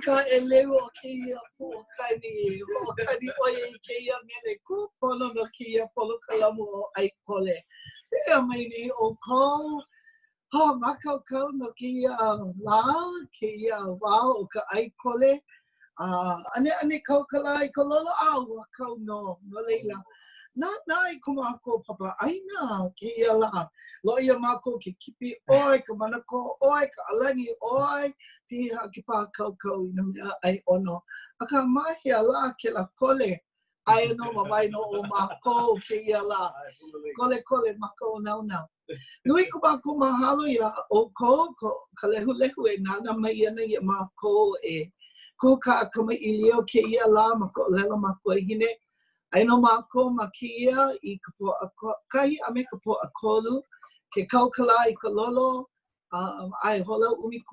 Ka ʻeleu o kēia hoʻokani, hoʻokani ʻo ia i kēia mele kūpono no kēia polokalamu ʻo ʻAi Kole. Pehea mai nei ʻoukou? Hoʻomākaukau no kēia lā, kēia wā o ka ʻai kole. A ʻaneʻane kau ka lā i ka lolo, a ua kau nō. No laila, nānā i ko mākou papa ʻaina kēia lā. Loaʻa iā mākou ke kipi ʻoe, ka manakō ʻoe, ka ʻalani ʻoe, piha ke pākaukau i nā mea ʻai ʻono. Akā, ma hea lā kēlā kole? Aia nō ma waena o mākou kēia lā. Kolekole ma ka onaona. Nui ko mākou mahalo iā ʻoukou, ka lehulehu e nānā mai ana iā mākou e kūkā kamaʻilio kēia lā ma ka ʻōlelo makuahine. Aia nō mākou ma kēia i ka Pōʻakahi a me ka Pōʻakolu, ke kau ka lā i ka lolo, a he hola 12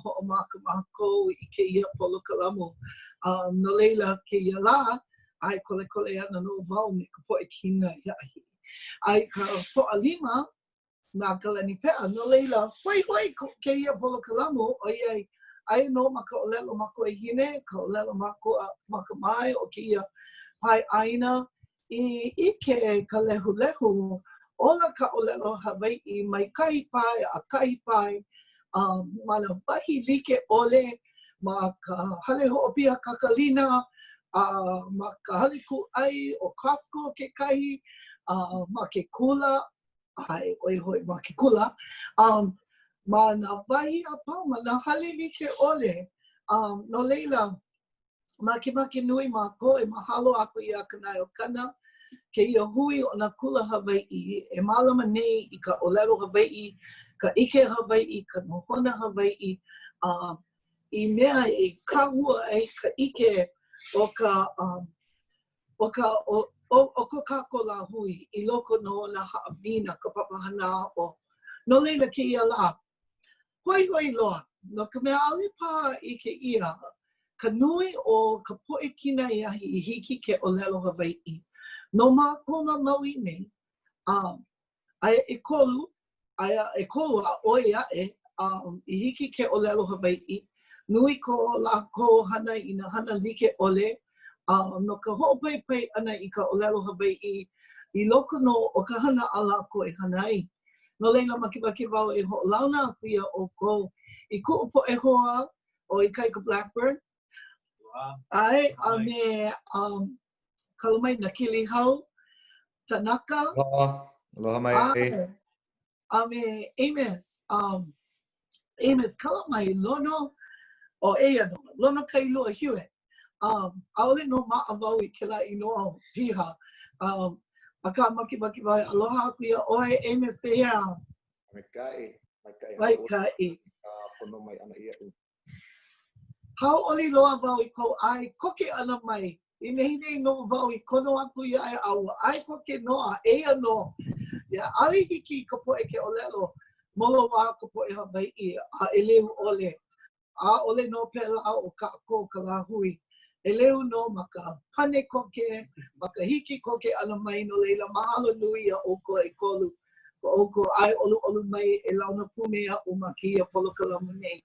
hoʻomaka mākou i kēia polokalamu. No laila, kēia lā, a e kolekole ana nō wau me ka poʻe kinai ahi. A i ka Pōʻalima, na Kalani Peʻa. No laila, hoihoi kēia polokalamu, ʻoiai, aia nō ma ka ʻōlelo makuahine, ka ʻōlelo makua makamae o kēia pae ʻāina, I ʻike ka lehulehu, ola ka ʻōlelo Hawaiʻi mai kahi pae a kahi pae, a ma nā wahi like ʻole, ma ka hale hoʻopiha kakalina, a ma ka hale kūʻai ʻo Costco kekahi, a ma ke kula, ʻae, ʻo ia hoʻi ma ke kula, a ma nā wahi a pau, ma nā hale like ʻole. A no laila, makemake nui mākou e mahalo aku iā Kanaeokana. kēia hui o nā kula Hawaiʻi e mālama nei i ka ʻōlelo Hawaiʻi, ka ʻike Hawaiʻi, ka nohona Hawaiʻi, a i mea e kahua ai ka ʻike o ka um, o ka o, o, o ko kākou lāhui i loko nō o nā haʻawina, ka papahana aʻo. No laila kēia lā, Hoihoi loa, no ka mea ʻaʻole paha ʻike ʻia ka nui o ka poʻe kinai ahi i hiki ke ʻōlelo Hawaiʻi. No mākou ma Maui nei, a aia ʻekolu, aia ʻekolu a ʻoi aʻe um, i hiki ke ʻōlelo Hawaiʻi. Nui ko lākou hana i nā hana like ʻole um, no ka hoʻopaipai ʻana i ka ʻōlelo Hawaiʻi i loko nō o ka hana a lākou e hana ai. No laila, makemake wau e hoʻolauna aku iā ʻoukou i kuʻu poʻe hoa ʻo Ikaika Blackburn, ʻae, a me um, Kalamai Nakilihau Tanaka. Aloha, aloha mai. A, a me Amos, um, Amos Kalamai Lono, o eia nō, Lono Kailua Hewett. Um, ʻaʻole nō maʻa wau i kēlā inoa piha. Um, akā makemake wau e aloha aku iā ʻoe, Amos, pehea? Maikaʻi, maikaʻi. Maikaʻi. Ka kono mai ʻana iaʻu. Hauʻoli loa wau i kou ʻae koke ʻana mai. I nehinei nō wau i kono aku iā ʻoe a ua ʻae koke nō a eia nō. Ia, ʻaʻole hiki i ka poʻe ke ʻōlelo moloā ka poʻe Hawaiʻi a ʻeleu ʻole. ʻAʻole nō pēlā ʻo kākou ka lāhui. ʻEleu nō ma ka pane koke, ma ka hiki koke ʻana mai, no laila, mahalo nui iā ʻoukou ʻekolu, ko ʻoukou ʻae ʻoluʻolu mai e launa pū me aʻu ma kēia polokalamu nei.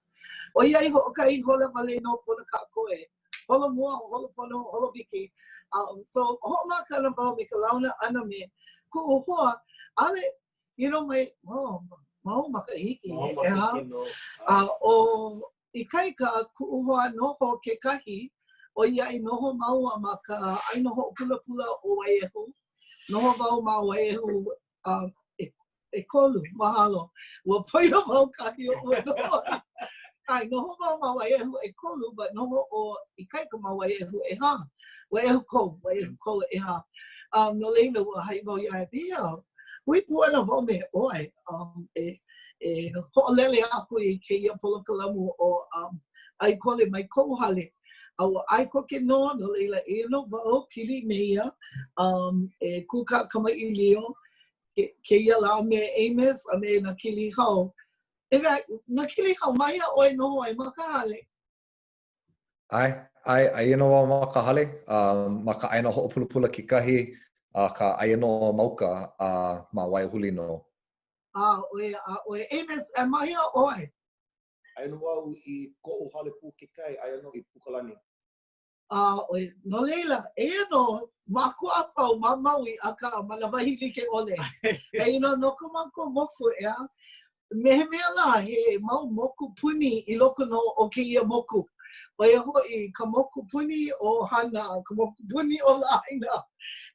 ʻOiai hoʻokahi hola wale nō pono kākou e holo mua, holo pono, holo wiki. Um, so, hoʻomaka ana wau me ka launa ʻana me kuʻu hoa, ʻaʻole, You know, mai, oh, mau makahiki, Mau makahiki nō. A ʻo Ikaika kuʻu hoa noho kekahi, ʻoiai noho māua ma ka ʻāina hoʻopulapula ʻo Waiehu. Noho wau ma Waiehu um, ʻekolu, mahalo. Ua poina wau kahi oʻu e noho ai. ʻAe, noho wau ma Waiehu ʻekolu, but noho ʻo Ikaika ma Waiehu ʻehā. Waiehu Kou, Waiehu Kou ʻehā. Um, no laila, ua haʻi wau iā ia, pehea, hui pū ana wau me ʻoe um, e, e hoʻolele aku i kēia polokalamu ʻo um, ʻAikole mai kou hale. A ua ʻae koke nō, no laila, eia nō wau, pili me ia, um, e kūkā kamaʻilio kēia lā me Amos a me Nakilihau. In fact, Nakilihau, ma hea ʻoe noho ai ma ka hale? ʻAe, ʻae, aia nō wau ma ka hale, a ma ka ʻāina hoʻopulapula kekahi, akā aia nō ma uka a ma Waiohuli nō. A ʻoe, a ʻoe, Amos, a ma hea ʻoe? Aia nō wau i koʻu hale pū kekahi, aia nō i Pukalani. A ʻoe, no laila, eia nō mākou a pau ma Maui, akā ma nā wahi like ʻole. E you know, no ko mākou moku, ʻeā, me he mea lā, he mau mokupuni i loko nō o kēia moku. ʻO ia hoʻi ka mokupuni ʻo Hāna, ka mokupuni ʻo Lāhainā.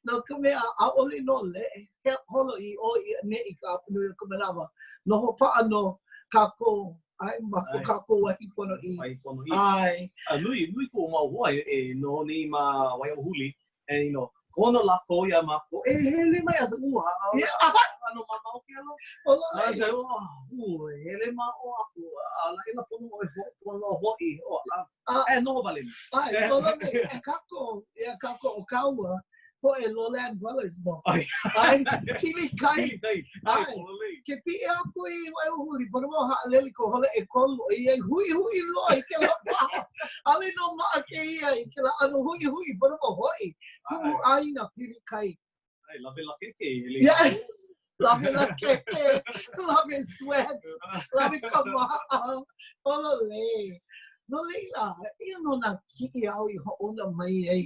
No ka mea, ʻaʻole nō leʻe holo i ʻō i ʻaneʻi ka hapanui o ka manawa. Noho paʻa nō kākou ʻae, ma ko kākou wahi ponoʻī. Wahi ponoʻī. ʻAe. A nui, nui kuʻu mau hoa e noho nei ma Waiohuli, and you know, kono lākou iā mākou, e hele mai, I said, ua, ʻano mamao kēlā. I said, oh, ua, hele ma ʻō aku, a laila pono ʻoe ho, pono hoʻi, oh, a, e noho wale nō. ʻAe, so e kākou, iā kākou ʻo kāua, poʻe lowland dwellers nō. ʻAe, pili kai. Pili kai. ʻAe, ke piʻi aku i Waiohuli, pono wau haʻalele i ka hola ʻekolu, ʻoiai huʻihuʻi loa i kēlā wā. ʻAʻole nō maʻa kēia i kēlā ʻano huʻihuʻi, pono wau hoʻi. Kuʻu ʻāina pili kai. ʻAe, lawe lakeke. Yeah. Lawe lakeke, lawe sweats, lawe kamaʻa, pololei. No laila, eia nō nā kiʻi āu i hoʻouna mai ai.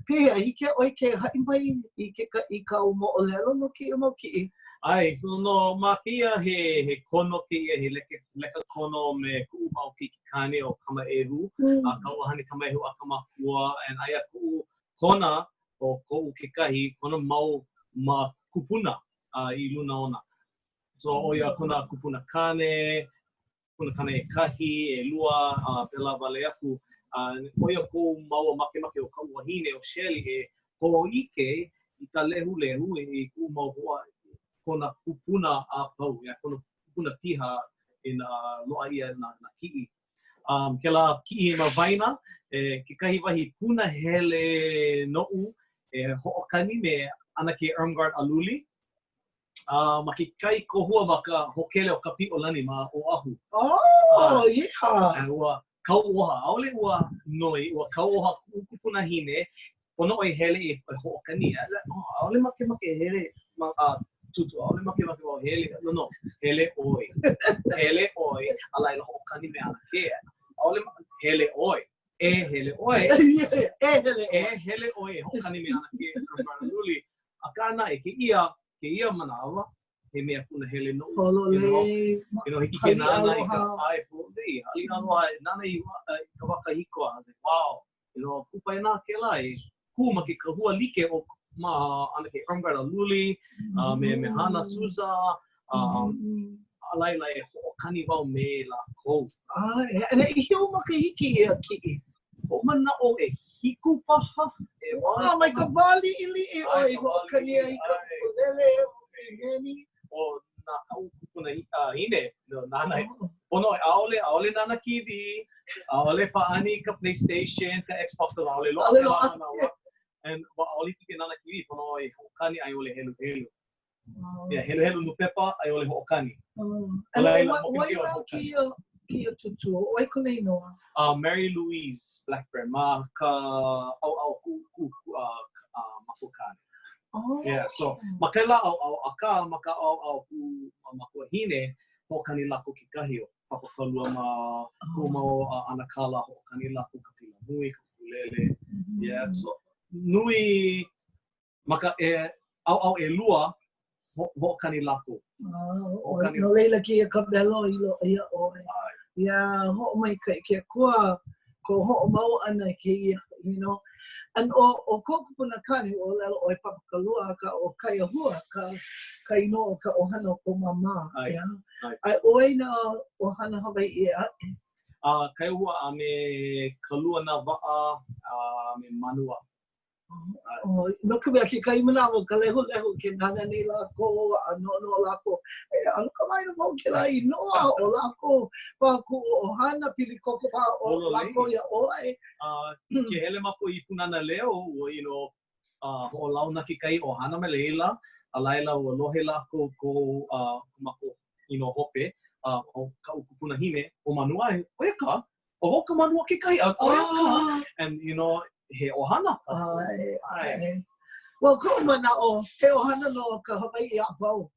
Pehea, hiki iā ʻoe ke haʻi mai i ke i kāu moʻolelo no kēia mau kiʻi? ʻAe, so no ma kēia he he kono kēia, he leke leka kono me kuʻu mau keiki kāne ʻo Kamaʻehu, mm. a Kauahane Kamaʻehu a Kamakua, and aia kuʻu kona ʻo koʻu kekahi, kona mau ma kupuna uh, i luna ona. So ʻo ia kona kupuna kāne, kupuna kāne ʻekahi, ʻelua, a pēlā wale aku. A ʻo ia koʻu māua makemake ʻo kaʻu wahine ʻo Shelly e hōʻike i ka lehulehu, i kuʻu mau hoa, kona kupuna a pau, yeah, kona kupuna piha i nā loaʻa ʻia nā, nā kiʻi. Um, kēlā kiʻi ma waena, e, kekahi wahi punahele noʻu e hoʻokani me ʻAnakē Irmgard Aluli, uh, ma kekahi kahua ma ka hōkele o Kapiʻolani ma Oʻahu. Oh, yeah. Ua kauoha, ʻaʻole ua noi, ua kauoha kuʻu kupunahine, pono ʻoe hele e hoʻokani. Oh, ʻaʻole makemake e hele ma, uh, tūtū, ʻaʻole makemake wau hele. No, no, hele ʻoe. Hele ʻoe, a laila hoʻokani me ʻAnakē. ʻAʻole, hele ʻoe. E hele ʻoe. E hele ʻoe. E hele ʻoe e hoʻokani me ʻAnakē Irmgard Aluli. Akā naʻe, kēia, kēia manawa, he mea punahele noʻu. Pololei. You know, hiki ke nānā i ka ʻae pololei. Haliʻa aloha, nānā i ka wā kahiko, I was like, wow. You know, kupaianaha kēlā e kū ma ke kahua like o ma ʻAnakē Irmgard Aluli, a me me Hana Souza, um, a laila e hoʻokani wau me lākou. ʻAe, and ʻehia ou makahiki ia kiʻi? Hoʻomanaʻo ʻehiku paha. ʻEwā, mai ka wā liʻiliʻi ʻoe i hoʻokani ai i ka ʻukulele, ʻīneni. ʻO nā kaʻu kupuna hine, no, nāna, pono, ʻaʻole, ʻaʻole nānā TV, ʻaʻole pāʻani ka PlayStation, ka Xbox, ʻaʻole loaʻa kēlā manawa. And ʻaʻole hiki ke nānā TV, pono e hoʻokani a i ʻole heluhelu. Yeah, heluhelu nūpepa a i ʻole hoʻokani. Oh. And laila, wai lā kēia, kēia tūtū, ʻo wai kona inoa? Uh, Mary Louise Blackburn, ma ka ʻaoʻao kuʻu, ku, uh, uh, makuakāne. Oh. Yeah, so ma kēlā ʻaoʻao, akā ma ka ʻaoʻao kuʻu makuahine, hoʻokani lākou kekahi ʻo Papa Kalua mā, kuʻu mau uh, ʻanakala hoʻokani lākou ka pila nui, ka ʻukulele. Yeah, so nui Ma ka e, ʻaoʻao ʻelua, hoʻokani lākou. Oh, no laila kēia ka welo i loaʻa iā ʻoe. Yeah, hoʻomaikaʻi ke Akua ko hoʻomau ʻana i kēia, you know. And ʻo, ʻo kou kupuna kāne, ʻōlelo ʻoe Papa Kalua, akā ʻo Kaiahua ka, ka inoa o ka ʻohana o kou māmā. Yeah. A ʻo wai nā ʻohana Hawaiʻi ʻē aʻe? Uh, Kaiahua a me Kalua Nāwaʻa a me Manua. Oh, no ka mea, kekahi manawa ka lehulehu ke nānā nei lākou a noʻonoʻo lākou, e, ʻano kamaʻāina wau kēlā inoa o lākou, paha kuʻu ʻohana pili koko paha o lākou iā ʻoe. Uh, ke hele mākou i Pūnana Leo, ua, you know, uh, hoʻolauna kekahi ʻohana ma laila, a laila ua lohe lākou ko, uh, ko mākou, you know, hope, uh, o kaʻu kupunahine, ʻo Manua, ʻo ia ka, ʻo wau ka Manua kekahi, a ʻo ia ka, ah. and you know, he ʻohana. ʻAe, ʻae. Well, koʻu manaʻo, he ʻohana nō ka Hawaiʻi a pau.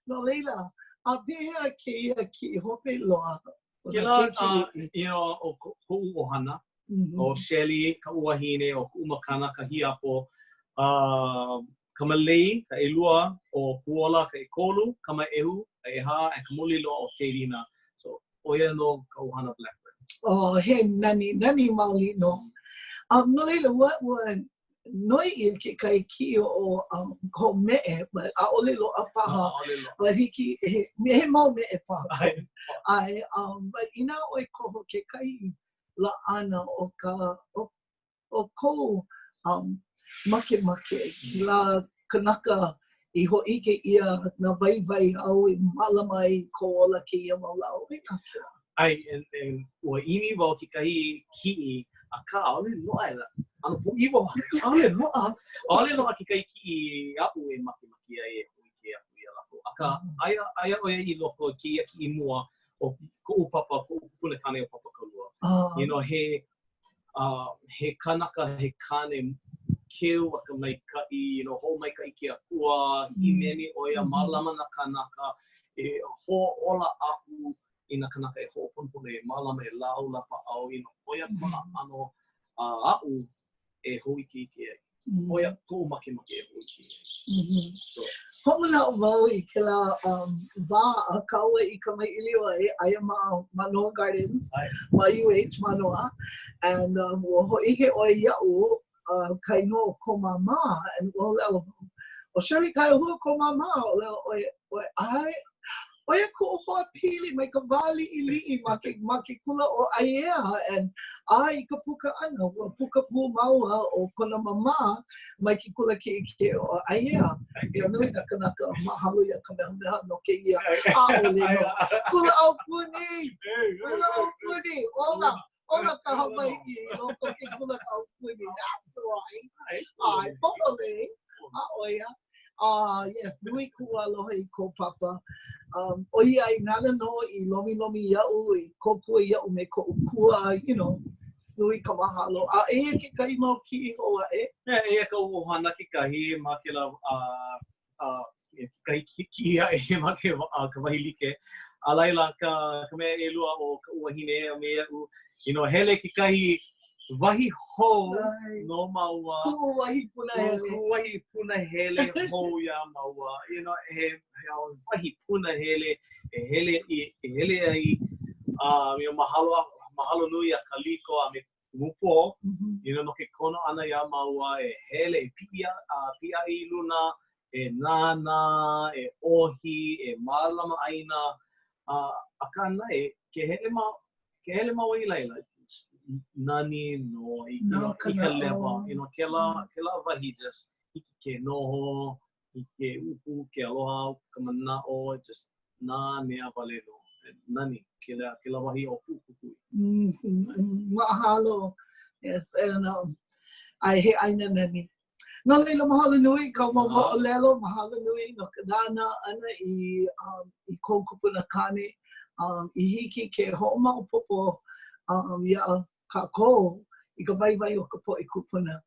No laila, a pehea kēia kiʻi hope loa? Kēlā, uh, you know, ʻo koʻu ʻohana, mm -hmm. ʻo Shelly, kaʻu wahine, ʻo kuʻu makana, ka hiapo, uh, Kamalei, ka ʻelua, ʻo Kuola, ka ʻekolu, Kamaʻehu, ka ʻehā, and ka muli loa ʻo Keilina. So, ʻo ia nō ka ʻohana Blackburn. Oh, he nani, nani maoli nō. Um, no laila, ua, ua noi ʻia kekahi kiʻi o um, kou meʻe, but ʻaʻole loaʻa paha. ʻAʻole loaʻa. But hiki, he, he mau meʻe paha. ʻAe. ʻAe, um, but inā ʻoe koho kekahi laʻana o ka, o o kou um, makemake, kēlā kanaka i hōʻike ʻia nā waiwai āu i mālama ai i kou ola kēia mau lā, ʻo wai kā kēlā? ʻAe, and, and, ua ʻimi wau kekahi kiʻi, akā, ʻaʻole loaʻa e ʻano pūʻiwa wau, ʻaʻole loaʻa, ʻaʻole loaʻa kekahi kiʻi aʻu e makemake ai e hōʻike aku iā lākou. Akā, aia, aia ʻo ia i loko o kēia kiʻi mua o koʻu papa, koʻu kupuna kāne ʻo Papa Kalua. Oh. You know, he, uh, he kanaka, he kāne keu a ka maikaʻi, you know, hoʻomaikaʻi ke Akua, hīmeni ʻo ia, mālama nā kānaka, e hoʻōla aku i nā kānaka e hoʻoponopono, e mālama, e lāʻau lapaʻau, you know, ʻo ia kona ʻano uh, aʻu e hōʻikeʻike ai. ʻO ia koʻu makemake e hōʻike ai. So. Hoʻomanaʻo wau i kēlā um, wā a kāua i kamaʻilio ai, aia ma Manoa Gardens, ma UH Manoa, and um, ua hōʻike ʻoe iaʻu uh, ka inoa o kou māmā, and ua ʻōlelo, ʻo Shirley Kaiahua kou māmā, ʻōlelo ʻoe, ʻoe, ʻae. ʻO ia kuʻu hoa pili mai ka wā liʻiliʻi ma ke, ma ke kula ʻo ʻAiea, and a i ka puka ʻana, ua puka pū māua ʻo kona māmā mai ke kula kiʻekiʻe ʻo ʻAiea. Ia nui nā kanaka mahalo iā Kamehameha no kēia ʻaʻole nō. Kula aupuni! Kula aupuni! Ola! Ola ka Hawaiʻi i loko o ke kula aupuni. That's right. ʻAe, pololei. A ʻo ia. Ah, yes, nui kuʻu aloha i kou papa. Um, ʻoiai, nāna nō i lomilomi iaʻu, i kōkua iaʻu me koʻu kua, you know, nui ka mahalo. A eia kekahi mau kiʻi hou aʻe. Yeah, eia kaʻu ʻohana kekahi ma kēlā uh, uh, kekahi kiʻi aʻe ma ke, uh, ka wahi like. A laila, ka, ka mea ʻelua ʻo kaʻu wahine a me iaʻu, you know, hele kekahi wahi hou no māua. Kuʻu wahi punahele. Kuʻu wahi punahele hou iā māua. You know, he, he wahi punahele e hele, i, e hele ai. Um, you know, mahalo, mahalo nui iā Kaliko a me Kumupō, mm -hmm. you know, no ke kono ʻana iā māua e hele, e piʻi, uh, piʻi aʻe i luna, e nānā, e ʻohi, e mālama ʻāina. Uh, akā naʻe, ke hele ma, ke hele māua i laila, nani nō i, you know, i ka lewa, you know, kēlā, kēlā wahi just hiki ke noho, hiki ke ʻupu, ke aloha, ka manaʻo, just nanea wale nō. Nani kēlā, kēlā wahi o Puʻukukui. Mm -hmm. Mahalo. Yes, and um, ʻae he ʻāina nani. No laila, mahalo nui i kāu mau moʻolelo, mahalo nui no ka nānā ʻana i, um, i kou kupuna kāne, um, i hiki ke hoʻomaopopo um, iā kākou i ka waiwai o ka poʻe kūpuna.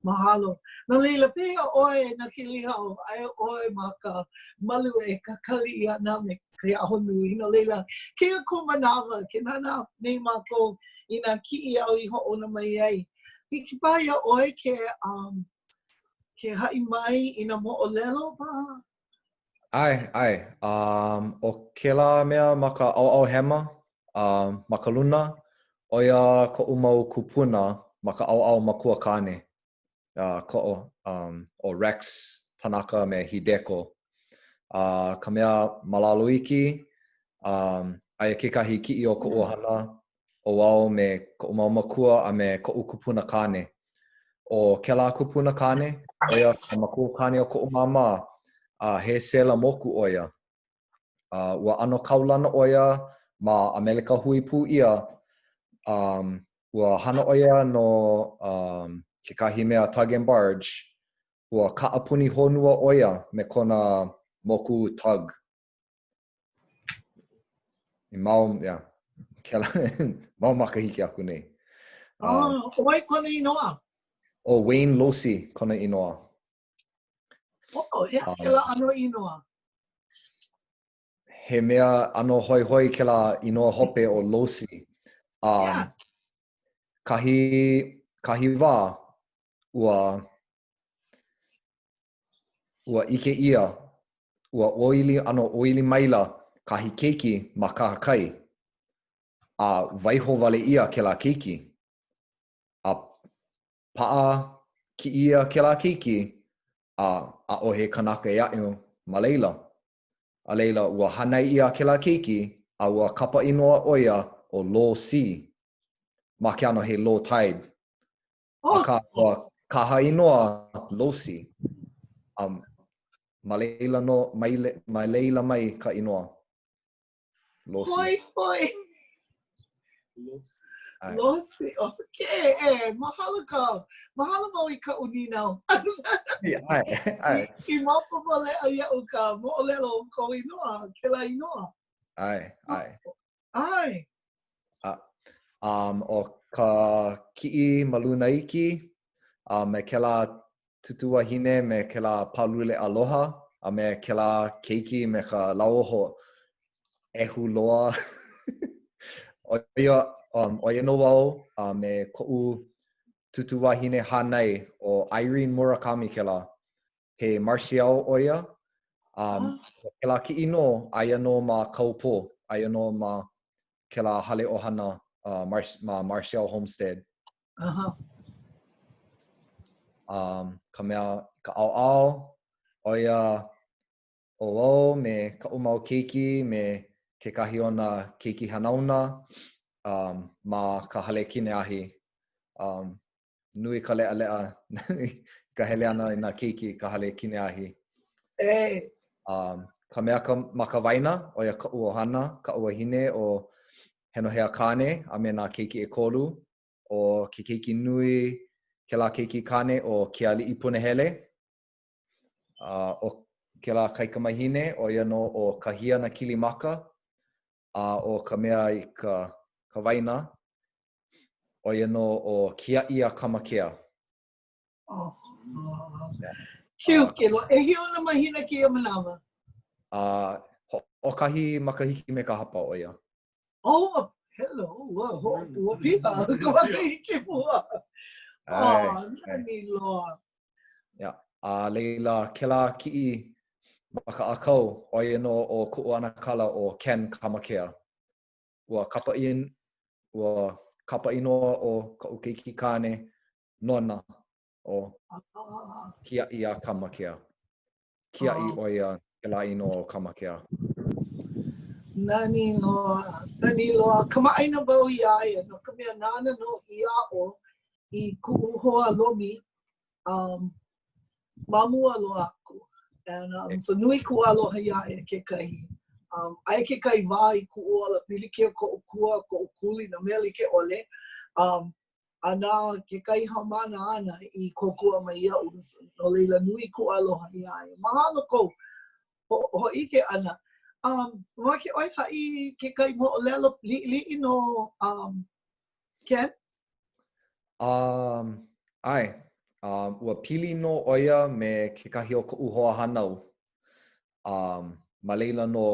Mahalo. No laila, pehea ʻoe Nakilihau, aia ʻoe ma ka malu e kakali ana me ke ahonui. No laila, kēia kou manawa, ke nānā nei mākou i nā kiʻi āu i hoʻouna mai ai. Hiki paha iā ʻoe ke, um, ke haʻi mai i nā moʻolelo paha? ʻAe, ʻae. Um, ʻo kēlā mea ma ka ʻaoʻao hema, um, ma ka luna, ʻo ia koʻu mau kūpuna ma ka ʻaoʻao makua kāne. Uh, koʻo, um, ʻo Rex Tanaka me Hideko. A uh, ka mea ma lalo iki, um, aia kekahi kiʻi o koʻu ʻohana, ʻo au me koʻu mau makua a me koʻu kupuna kāne. ʻO kēlā kupuna kāne, ʻo ia ka makua kāne o koʻu māmā, a he sela moku ʻo ia. A ua ʻano kaulana ʻo ia ma ʻAmelika Hui Pū ʻIa. Um, ua hana ʻo ia no um, kekahi mea tug and barge. Ua kaʻapuni honua ʻo ia me kona moku tug. I mau, yeah, kēlā, mau makahiki aku nei. Um, oh, ʻo wai kona inoa? ʻO Wayne Losi kona inoa. Oh, he aha um, kēlā ʻano inoa? He mea ʻano hoihoi kēlā inoa hope ʻo Losi. Um, yeah. Kahi, kahi wā, ua ua ʻike ʻia, ua ʻōʻili, ʻano ʻōʻili maila kahi keiki ma kahakai, a waiho wale ʻia kēlā keiki. A paʻa kiʻi ʻia kēlā keiki, a ʻaʻohe kanaka ʻē aʻe ma laila. A laila, ua hānai ʻia kēlā keiki, a ua kapa inoa ʻo ia ʻo Losi, ma ke ʻano he low tide. Oh. Akā, ua kaha inoa Losi. Um, ma leila nō, mai, ma leila mai ka inoa. Losi. Hoihoi. Losi. Losi, okay. E, mahalo ka, mahalo mau i kaʻu nīnau. ʻAe, ʻae. I, i maopopo leʻa iaʻu ka moʻolelo o kou inoa, kēlā inoa. ʻAe, ʻae. ʻAe. A, um, ʻo ka kiʻi ma luna iki, a me kēlā tūtūwahine me kēlā pālule aloha, a me kēlā keiki me ka lauoho ʻehu loa. ʻO ia, um, ʻo ia nō wau a me koʻu tūtūwahine hānai ʻo Irene Murakami kēlā. He Marcial ʻo ia. Um, ah. Kēlā kiʻi nō, aia nō ma Kaupō, aia nō ma kēlā hale ʻohana uh, Mar ma Marcial Homestead. Uh -huh. Um, ka mea, ka ʻaoʻao, ʻo ia. ʻO wau me kaʻu mau keiki me kekahi o nā keiki hanauna um, ma ka hale kine ahi. Um, nui ka leʻaleʻa i ka hele ʻana i nā keiki i ka hale kine ahi. E. Um, ka mea ka, ma ka waena, ʻo ia kaʻu ʻohana, kaʻu wahine ʻo Henohea Kāne a me nā keiki ʻekolu. ʻO ke keiki nui, kēlā keiki kāne ʻo Kealiʻi Punahele. A ʻo kēlā kaikamahine, ʻo ia nō ʻo Kahiana Kilimaka. A ʻo ka mea i ka, ka waena, ʻo ia nō ʻo Kiaʻi a Kamakea. Oh, yeah. Cute. Uh, ʻEhia ona mahina kēia manawa? A uh, hoʻokahi makahiki me ka hapa ʻo ia. Oh, hello. Ua, ho, ua piha ka makahiki mua. Oh, nani loa. Yeah. A laila, kēlā kiʻi ma ka ʻākau, ʻo ia nō ʻo kuʻu ʻanakala ʻo Ken Kamakea. Ua kapa ʻia, ua kapa inoa ʻo kaʻu keiki kāne nona ʻo Kiaʻi a Kamakea. Kiaʻi ʻo ia kēlā inoa o Kamakea. Nani loa, nani loa. Kamaʻāina wau iā ia, no ka mea nāna nō i aʻo i kuʻu hoa lomi um, ma mua loa aku. And, um, so nui kuʻu aloha iā ia kekahi. Um, aia kekahi wā i kuʻu ola, pilikia koʻu kua, koʻu kuli, nā mea like ʻole. Um, a na kekahi haumāna āna i kōkua mai iaʻu, no laila nui kuʻu aloha iā ia. Mahalo kou hōʻike ʻana. Um, mamake ʻoe haʻi kekahi moʻolelo liʻiliʻi no um, Ken? Um, ʻae. Um, ua pili nō ʻo ia me kekahi o koʻu hoahānau. Um, ma laila nō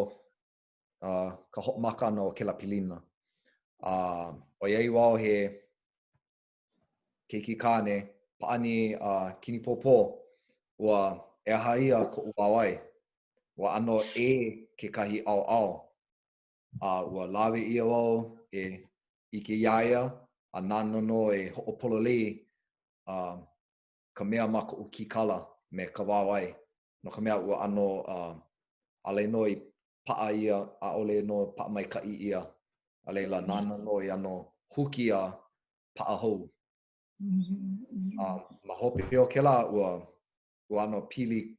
uh, ka hoʻomaka ʻana o kēlā pilina. A uh, ʻoiai wau he keiki kāne pāʻani uh, kinipōpō, ua ʻeha ʻia koʻu wāwae. Ua ʻano ʻē kekahi ʻaoʻao. A ua lawe ʻia wau e ʻike iā ia, a nāna nō e hoʻopololei uh, ka mea ma koʻu kīkala me ka wāwae, no ka mea, ua ʻano uh, ʻaʻole nō i paʻa ia, ʻaʻole nō paʻa maikaʻi ia. A laila, nāna nō i ʻano huki a paʻa hou. A ma hope o kēlā, ua, ua ʻano pili,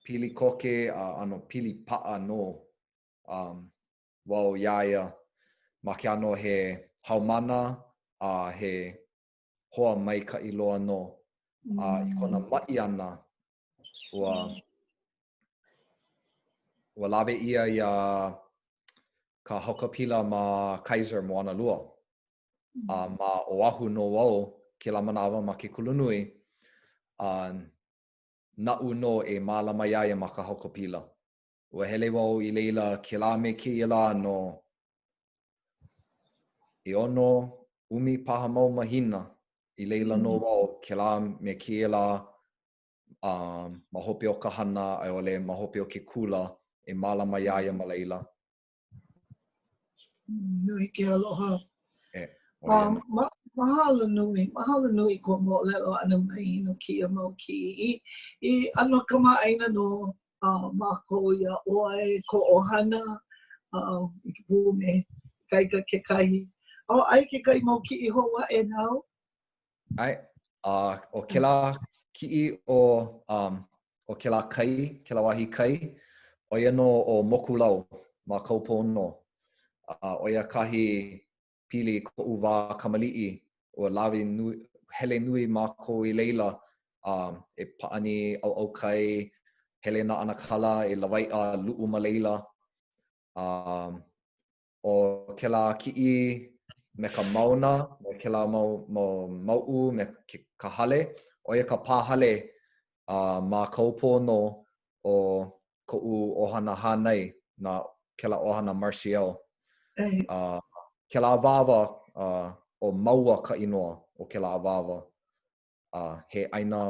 pili koke a ʻano pili paʻa nō um, wau iā ia ma ke ʻano he haumāna a he hoa maikaʻi loa nō. A i kona maʻi ʻana, ua, ua lawe ʻia iā ka haukapila ma Kaiser Moanalua. A ma Oʻahu nō wau kēlā manawa ma ke kulanui, a naʻu nō e mālama iā ia ma ka haukapila. Ua hele wau i laila kēlā me kēia lā no ʻeono, ʻumi paha mau mahina. I laila nō wau kēlā me kēia lā a ma hope o ka hana a i ʻole ma hope o ke kula e mālama iā ia ma laila. Nui ke aloha. E, um, ma, mahalo nui, mahalo nui kou moʻolelo ʻana mai no kēia mau kiʻi. I, i ʻano kamaʻāina nō uh, mākou iā ʻoe, kou ʻohana, uh, i ke pū me Ikaika kekahi. Oh, aia kekahi mau kiʻi hou aʻe nāu? ʻAe, a ʻo kēlā kiʻi o, um, o kēlā kai, kēlā wahi kai, ʻo ia nō ʻo Mokulau ma Kaupō nō. A ʻo ia kahi pili i koʻu wā kamaliʻi, ua lawe nui, hele nui mākou i laila um, e pāʻani ʻauʻau kai, hele nā ʻanakala e lawaiʻa luʻu ma laila. Um, ʻO kēlā kiʻi me ka mauna, me kēlā mau, mau mauʻu me ke, ka hale, ʻo ia ka pā hale uh, ma Kaupō nō o koʻu ʻohana hānai, na kēlā ʻohana Marcial. Uh, kēlā awāwa, uh, ʻo Maua ka inoa o kēlā awāwa. Uh, he ʻāina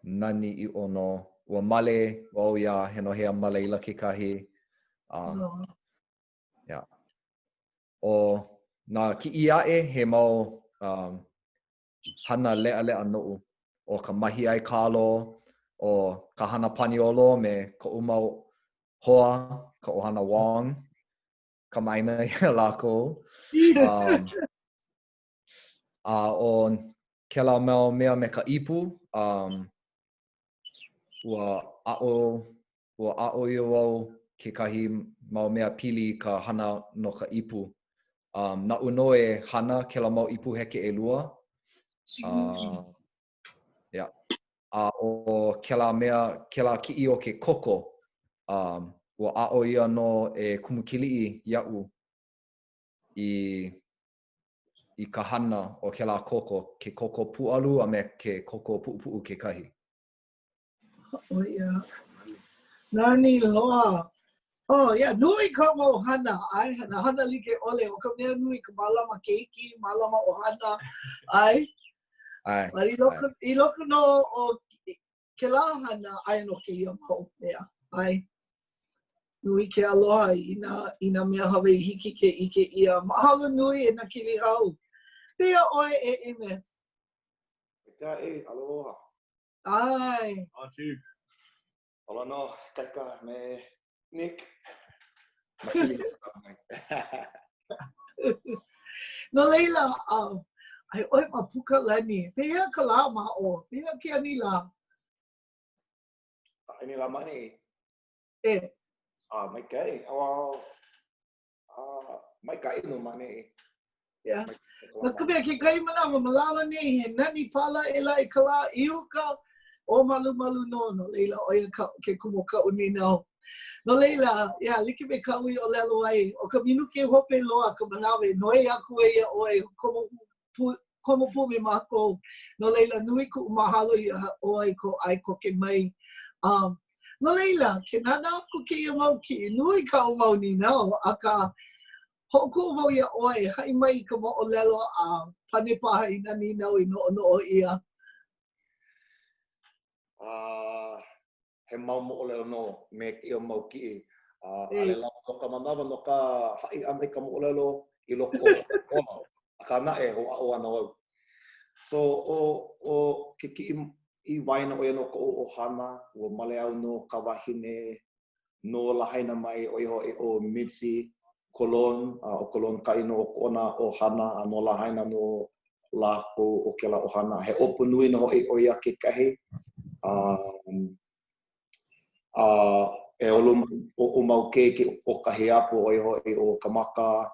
nani ʻiʻo nō. Ua male wau iā Henohea ma laila kekahi. Uh, oh. yeah. ʻO nā kiʻi aʻe he mau um, hana leʻaleʻa noʻu. ʻO ka mahiʻai kalo, ʻo ka hana paniolo me koʻu mau hoa, ka ʻohana Wong, kamaʻāina iā lākou. Um, a ʻo kēlā mau mea me ka ipu, um, ua aʻo, ua aʻo ʻia wau kekahi mau mea pili i ka hana no ka ipu. Um, naʻu nō e hana kēlā mau ipu heke ʻelua. Uh, yeah. A ʻo kēlā mea, kēlā kiʻi o ke koko, um, ua aʻo ʻia nō e Kumu Kiliʻi iaʻu i, i ka hana o kēlā koko, ke koko pūʻalu a me ke koko puʻupuʻu kekahi. Oh, yeah. Nani loa. Oh, yeah, nui ka mau hana, ʻae, nā hana like ʻole. ʻO ka mea nui ka mālama keiki, mālama ʻohana, ʻae. ʻAe. But i loko, i loko nō o kēlā hana, aia nō kēia mau mea, ʻae. Nui ke aloha i nā, i nā mea Hawaiʻi hiki ke ʻike ʻia. Mahalo nui e Nakilihau. Pehea ʻoe e Amos? Maikaʻi, aloha. ʻAe. Oh, too. Ola nō, Ikaika me Nick. No laila, um, aia ʻoe ma Pukalani. Pehea ka lā ma ʻō? Pehea ke anilā? Anilā ma ʻaneʻi? E. Ah, maikaʻi. Oh, ah, maikaʻi nō ma ʻaneʻi. Yeah. No ka mea, kekahi manawa, ma lalo nei, he nani pālaʻelaʻe ka lā i uka, ʻōmalumalu nō, no laila, ʻo ia ka, ke kumu o kaʻu nīnau. No laila, yeah, like me kaʻu i ʻōlelo ai, ʻo ka minuke hope loa ka manawa e noi aku ai iā ʻoe, komo pū, komo pū me mākou. No laila, nui kuʻu mahalo iā ʻoe i kou ʻae koke mai. Um, no laila, ke nānā aku kēia mau kiʻi, nui kaʻu mau nīnau, akā, Hoʻokuʻu wau iā ʻoe e haʻi mai i ka moʻolelo a pane paha i nā nīnau i noʻonoʻo ʻia. A he mau moʻolelo nō me kēia mau kiʻi. A ʻaʻole lawa nō ka manawa no ka haʻi ʻana i ka moʻolelo i loko o ka hola. Akā naʻe, hoʻāʻo ana wau. So, ʻo, ʻo ke kiʻi i waena ʻo ia no koʻu ʻohana, ua male au no ka wahine no Lahaina mai, ʻo ia hoʻi ʻo Mitzi Colon, a ʻo Colon ka inoa o kona ʻohana, a no Lahaina nō lākou o kēlā ʻohana. He ʻōpū nui nō hoʻi ʻo ia kekahi. A, a ʻeolu oʻu mau keiki ʻo ka hiapo, ʻo ia hoʻi ʻo Kamaka,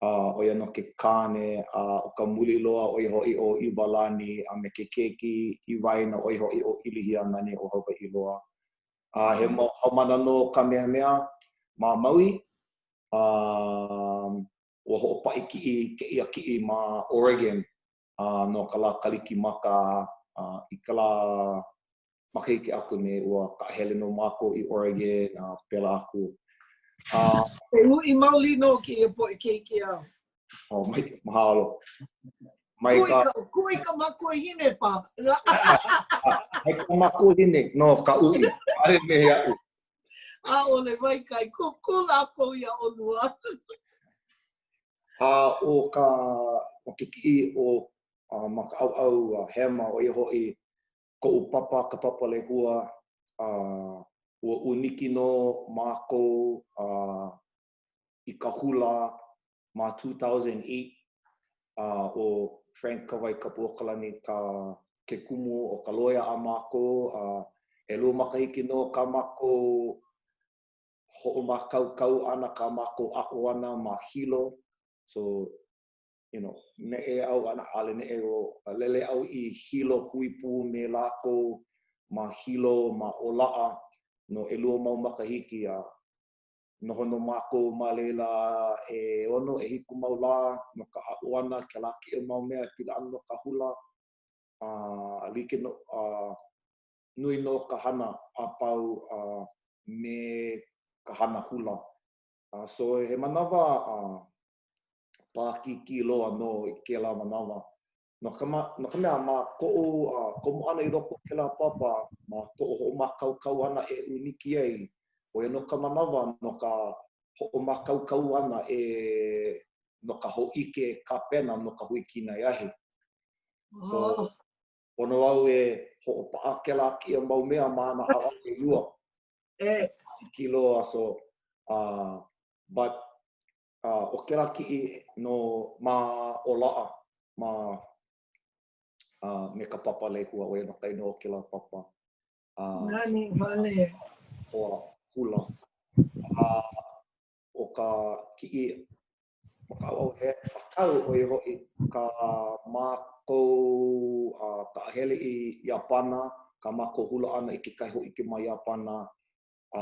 a ʻo ia nō ke kāne, a ʻo ka muli loa, ʻo ia hoʻi ʻo ʻIwalani, a me ke keiki i waena, ʻo ia hoʻi ʻo ʻIlihianani o Hawaiʻiloa. A he mau haumāna nō Kamehameha ma Maui, a ua hoʻopaʻi kiʻi kēia kiʻi ma Oregon no ka lā Kalikimaka i ka lā makahiki aku nei, ua kaʻahele nō mākou i Oregon a pēlā aku. A He uʻi maoli nō kēia poʻe keiki āu. Oh, mai, mahalo. Mai ka... Kuʻi ka makuahine paha. Mai ka makuahine nō ka uʻi. ʻAʻole me aʻu. ʻAʻole, maikaʻi. Kūkulu lākou iā ʻolua. A ʻo ka, ʻo ke kiʻi o ma ka ʻaoʻao hema, ʻo ia hoʻi koʻu papa, ka papa lehua, a ua ʻūniki nō mākou a i ka hula ma 2008, a ʻo Frank Kawaikapuokalani ka ke kumu o ka loea a mākou, a ʻelua makahiki nō kā mākou hoʻomākaukau ʻana, kā mākou aʻo ʻana ma Hilo. So, you know, neʻe au, ʻaʻole neʻe o, lele au i Hilo hui pū me lākou ma Hilo, ma ʻOlaʻa no ʻelua mau makahiki, a Noho nō mākou ma laila ʻeono, ʻehiku mau lā no ka aʻo ʻana, kēlā kēia mau mea e pili ana no ka hula. A like nō, a nui nō ka hana a pau a me ka hana hula. A so he manawa a pākīkī loa nō i kēlā manawa. No ka, no ka mea, ma koʻu komo ʻana i loko o kēlā papa, ma koʻu hoʻomākaukau ʻana e ʻūniki ai, ʻo ia nō ka manawa no ka hoʻomākaukau ʻana e no ka hōʻike kāpena no ka hui kinai ahi. So, pono au e. hoʻopaʻa kēlā kēia mau mea ma nā ʻaoʻao ʻelua. E. Hiki loa, so, uh, but, uh, ʻo kēlā kiʻi no ma ʻOlaʻa, ma, uh, me ka papa lehua, ʻo ia nō ka inoa o kēlā papa. Uh, Nani wale. Hoa hula. A uh, ʻo ka kiʻi ma ka ʻaoʻao he ʻākau, ʻo ia hoʻi kā mākou uh, kaʻahele i Iāpana, kā mākou hula ʻana i kekahi hōʻike ma Iāpana, a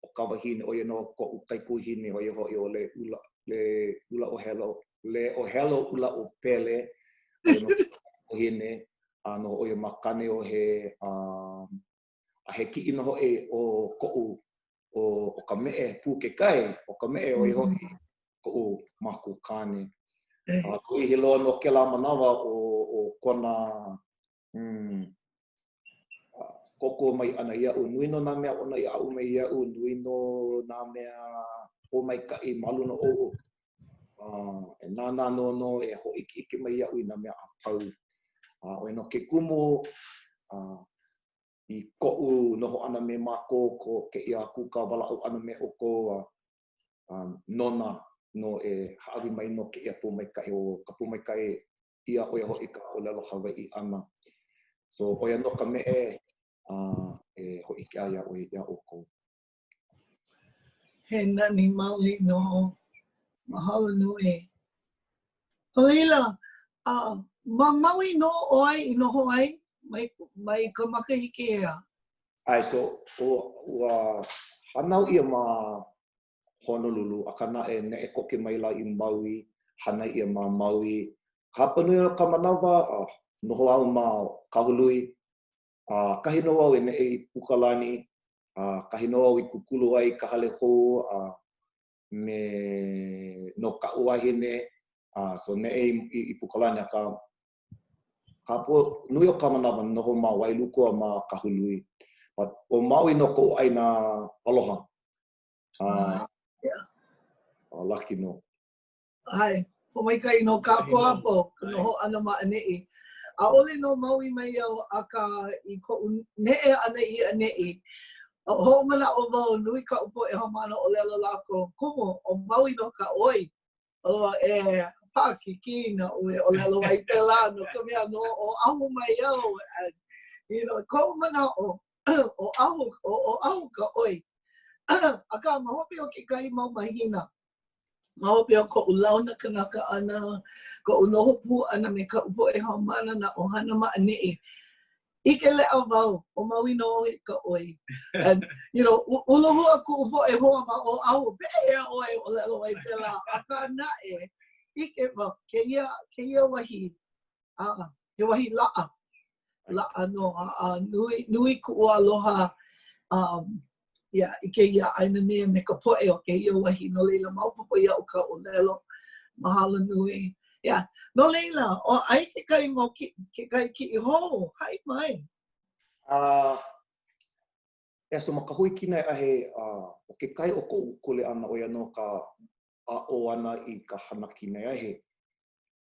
ʻo ka wahine, ʻo ia nō koʻu kaikuahine, ʻo ia hoʻi ʻo Leʻula, Leʻulaʻohelo, Leʻohelo ʻUlaʻopele, ʻo ia nō kaikuahine, a noho ʻo ia ma Kaneohe, a, a he kiʻi nō hoʻi o koʻu, o, o ka meʻe pū kekahi, ʻo ka meʻe ʻo ia hoʻi koʻu makua kāne. A lōʻihi loa nō kēlā manawa o, o kona, mm, kōkua mai ʻana iaʻu. Nui nō nā mea ona i aʻo mai iaʻu, nui nō nā mea pōmaikaʻi ma luna oʻu. Uh, e nānā nō nō e hōʻikeʻike mai iaʻu i nā mea a pau. A uh, ʻo ia nō ke kumu uh, i koʻu noho ʻana me mākou, ko kēia kūkā walaʻau ʻana me ʻoukou, a uh, nona nō e hāʻawi mai no kēia pōmaikaʻi, ʻo ka pōmaikaʻi ia ʻo ia hoʻi ka ʻōlelo Hawaiʻi ʻana. So, ʻo ia nō ka meʻe a e hōʻike ai iā ʻoe iā ʻoukou. He nani maoli nō. Mahalo nui. No laila, uh, ma Maui nō ʻoe i noho ai mai, mai ka makahiki hea? ʻAe, so, ua hānau ʻia ma Honolulu, akā naʻe, neʻe koke maila i Maui, hānai ʻia ma Maui. Ka hapanui o ka manawa, noho au ma Kahului, a kahi nō au e neʻe i Pukalani, a kahi nō au i kūkulu ai i ka hale hou a me no kaʻu wahine, a so neʻe i, i Pukalani, akā ka nui o ka manawa noho ma Wailuku a ma Kahului. But ʻo Maui nō koʻu ʻāina aloha. Uh, yeah. Uh, lucky nō. ʻAe, pōmaikaʻi nō kākou a pau ka noho ʻana ma ʻaneʻi. ʻAʻole no Maui mai au, akā i koʻu neʻe ʻana i ʻaneʻi, hoʻomanaʻo wau nui kaʻu poʻe haumāna ʻōlelo lākou, kumu, ʻo Maui nō ka ʻoi. ʻO e paʻakikī naʻu e ʻōlelo ai pēlā no ka mea no Oʻahu mai au and you know, koʻu manaʻo Oʻahu, ʻo Oʻahu ka ʻoi. Akā ma hope o kekahi mau mahina, ma hope o koʻu launa kanaka ʻana, koʻu noho pū ʻana me kaʻu poʻe haumāna nā ʻohana ma ʻaneʻi, ʻike leʻa wau, ʻo Maui nō ka ʻoi. And, you know, uluhua kuʻu poʻe hoa ma Oʻahu, pehea ʻoe e ʻōlelo ai pēlā? Akā naʻe, ʻike wau, kēia, kēia wahi, a, he wahi laʻa, laʻa nō, a, a nui, nui kuʻu aloha um, yeah, i kēia ʻāina nei me ka poʻe o kēia wahi. No laila, maopopo iaʻu ka ʻōlelo. Mahalo nui. Yeah. No laila, o aia kekahi mau ki, kekahi kiʻi hou, haʻi mai. Uh, yeah, so ma ka hui kinai ahi, uh, ʻo kekahi o koʻu kuleana ʻo ia nō ka aʻo ʻana i ka hana kinai ahi.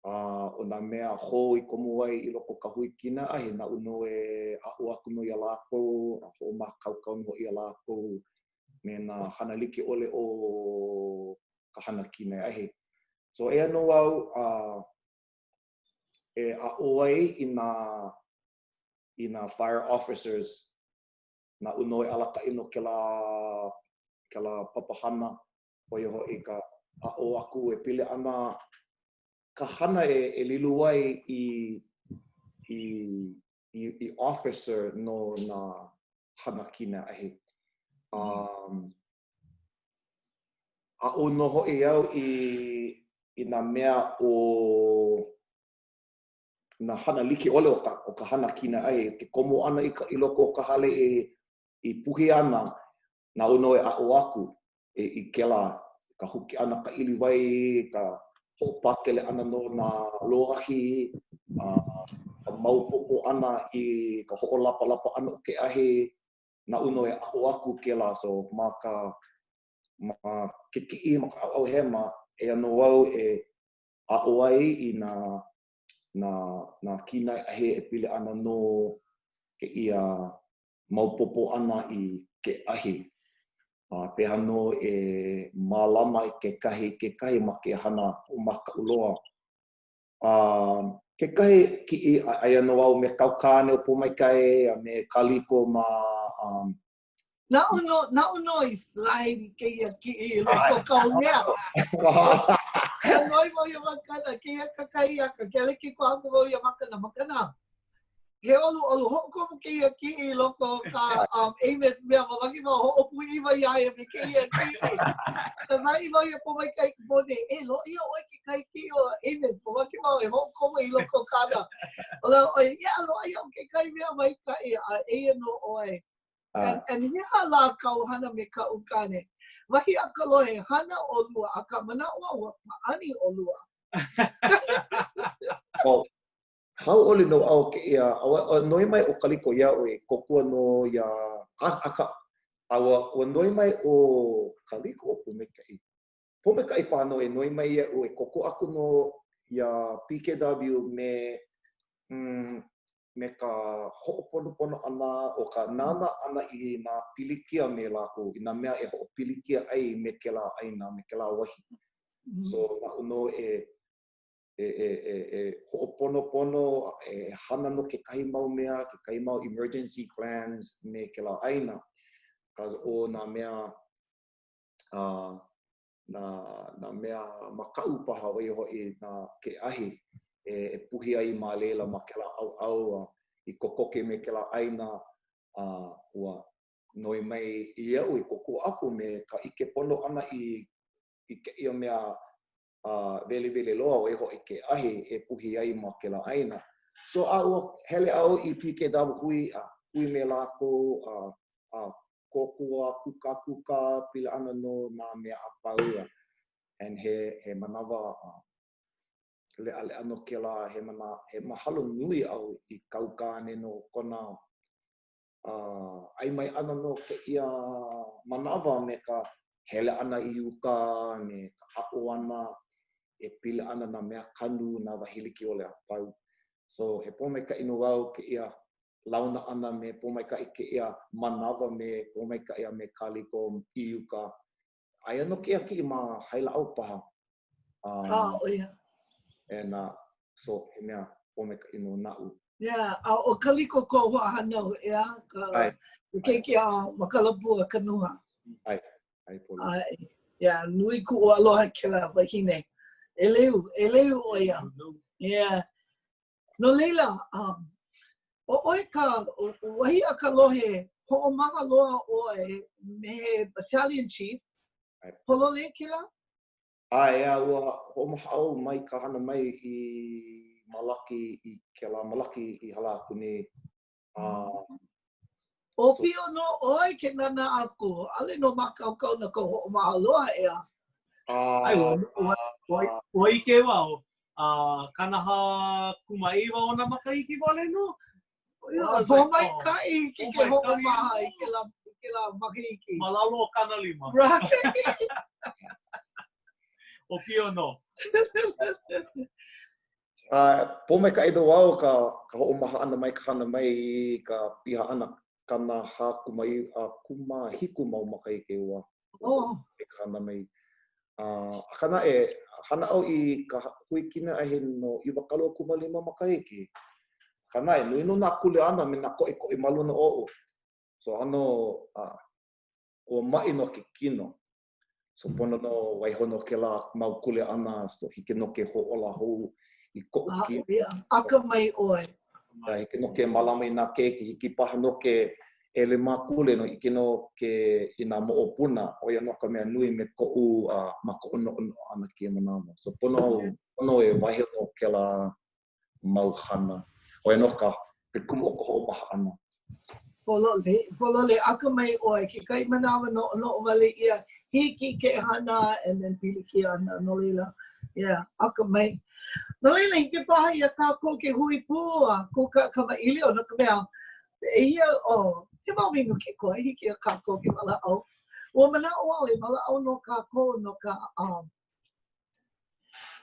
A ʻo nā mea hou i komo ai i loko o ka hui kinai ahi, naʻu nō e aʻo aku nō iā lākou, a hoʻomākaukau nō hoʻi iā lākou me nā hana like ʻole o ka hana kinai ahi. So eia nō au a e aʻo ai i nā i nā fire officers naʻu nō e alakaʻi no kēlā kēlā papahana ʻo ia hoʻi ka aʻo aku e pili ana ka hana e, e lilo ai i, i, i, i officer no nā hana kinai ahi. Um, aʻo nō hoʻi au i, i nā mea o nā hana like ʻole o ka, o ka hana kinai ahi, ke komo ʻana i, ka, i loko o ka hale e, i puhi ana, naʻu nō e aʻo aku i, i kēlā, ka huki ʻana ka ʻiliwai, ka hoʻopakele ʻana no nā loahi, a ka maopopo ʻana i ka hoʻolapalapa ʻana o ke ahi, naʻu nō e aʻo aku kēlā. So, ma ka, ma ke kiʻi, ma ka ʻaoʻao hema, eia nō au e aʻo ai i nā, nā, nā kinai ahi e pili ana no. kēia maopopo ʻana i ke ahi. A pehea nō e mālama i kekahi i kekahi ma ke hana hoʻomakaʻu loa. A kekahi kiʻi, aia nō au me kāu kāne ʻo Pōmaikaʻi a me Kaliko ma um, Naʻu nō, naʻu nō i slide i kēia kiʻi i loko o kau mea. Ua noi wau iā Makana, kēia kakahiaka, ke ʻaleke aku wau iā Makana, Makana, he ʻoluʻolu, hoʻokomo kēia kiʻi i loko o ka um, Amos mea, mamake wau hoʻopūʻiwa iā ia me kēia kiʻi. Ka haʻi wau iā Pōmaikaʻi ka pō nei, e loaʻa iā ʻoe kekahi kiʻi o Amos, mamake wau e hoʻokomo i loko o kāna. ʻŌlelo ʻo ia, yeah, loaʻa iaʻu kekahi mea maikaʻi, a eia nō ʻoe. And, and he aha lā kāu hana me kāu kāne? Wahi a ka lohe, hana ʻolua, akā manaʻo au ua pāʻani ʻolua. Well, hauʻoli nō au kēia, a ua noi mai ʻo Kaliko iaʻu e kōkua nō iā, akā, a ua, ua noi mai ʻo Kaliko ʻo Pōmaikaʻi. Pōmaikaʻi paha nō e noi mai iaʻu e kōkua aku nō iā PKW me, mm, me ka hoʻoponopono ʻana o ka nānā ʻana i nā pilikia me lākou, i nā mea e hoʻopilikia ai me kēlā ʻāina, me kēlā wahi. So, naʻu nō e e, e, e, e hoʻoponopono, e hana no kekahi mau mea, kekahi mau emergency plans me kēlā ʻāina. Cause ʻo nā mea, uh, nā, nā mea makaʻu paha, ʻo ia hoʻi nā ke ahi e, e puhi ai ma laila ma kēlā ʻaoʻao a i kokoke me kēlā ʻāina, a ua noi mai iaʻu i kōkua aku me ka ʻike pono ʻana i, i kēia mea a weliweli loa, ʻo ia hoʻi ke ahi e puhi ai ma kēlā ʻāina. So, a ua hele au i PKW hui, a hui me lākou, a, a kōkua kūkākūkā pili ana no nā mea a pau, a and he, he manawa a leʻaleʻa nō kēlā, he mana, he mahalo nui au i kāu kāne no kona a ʻae mai ʻana no kēia manawa me ka hele ʻana i uka me ka aʻo ʻana e pili ana nā mea kanu, nā wahi like ʻole a pau. So, he pōmaikaʻi nō au kēia launa ʻana me Pōmaikaʻi kēia manawa me Pōmaikaʻi a me Kaliko i uka. Aia nō kēia kiʻi ma Hailāʻau paha. Um, ah, oh, yeah. And, uh, so, he mea pōmaikaʻi nō naʻu. Yeah, a ʻo Kaliko kou hoahānau, ʻeā, ka, ʻae. ke keiki a Makalapua Kanuha. ʻAe, ʻae polo. ʻAe, yeah, nui kuʻu aloha kēlā wahine. ʻEleu, ʻeleu ʻo ia. Yeah. No laila, um, ʻo ʻoe ka, wahi a ka lohe, hoʻomaha loa ʻoe me he battalion chief, pololei kēlā? ʻAe, a ua hoʻomaha au mai ka hana mai i Malaki i kēlā Malaki i hala aku nei. A ʻŌpio nō ʻoe ke nānā aku, ʻaʻole nō mākaukau no ka hoʻomaha loa, ʻeā? ʻAe, ua, ua, ua ʻike wau, a 49 ona makahiki wale nō. Pōmaikaʻi hiki ke hoʻomaha i kēlā, i kēlā makahiki. Ma lalo o 50. Right. ʻŌpio nō. A pōmaikaʻi nō au ka, ka hoʻomaha ʻana mai ka hana mai i ka piha ʻana 47 mau makahiki ua Oh. ka hana mai. Akā naʻe, hana au i ka hui kinai ahi no 25 makahiki. Akā naʻe, nui nō nā kuleana me nā koʻikoʻi ma luna oʻu. So ʻano, uh, ua maʻi nō ke kino. So pono nō waiho nō kēlā mau kuleana, so hiki nō ke hōʻola hou i koʻu kino. Yeah. Akamai ʻoe. A hiki nō ke mālama i nā keiki, hiki paha nō ke ʻelemākule no ʻike nō ke i nā moʻopuna, ʻo ia nō ka mea nui me koʻu uh, ma koʻu noʻonoʻo ʻana kēia manawa. So pono au, pono e waiho nō kēlā mau hana. ʻO ia nō ka ke kumu o ka hoʻomaha ʻana. Pololei, pololei, akamai ʻoe, kekahi manawa noʻonoʻo wale ʻia, hiki ke hana and then pilikia ana, no laila, yeah, akamai. No laila, hiki paha iā kākou ke hui pū a kūkā kamaʻilio, no ka mea, ʻehia, oh, he mau minuke koe, hiki iā kākou ke walaʻau. Ua manaʻo au e walaʻau nō kākou no ka, um,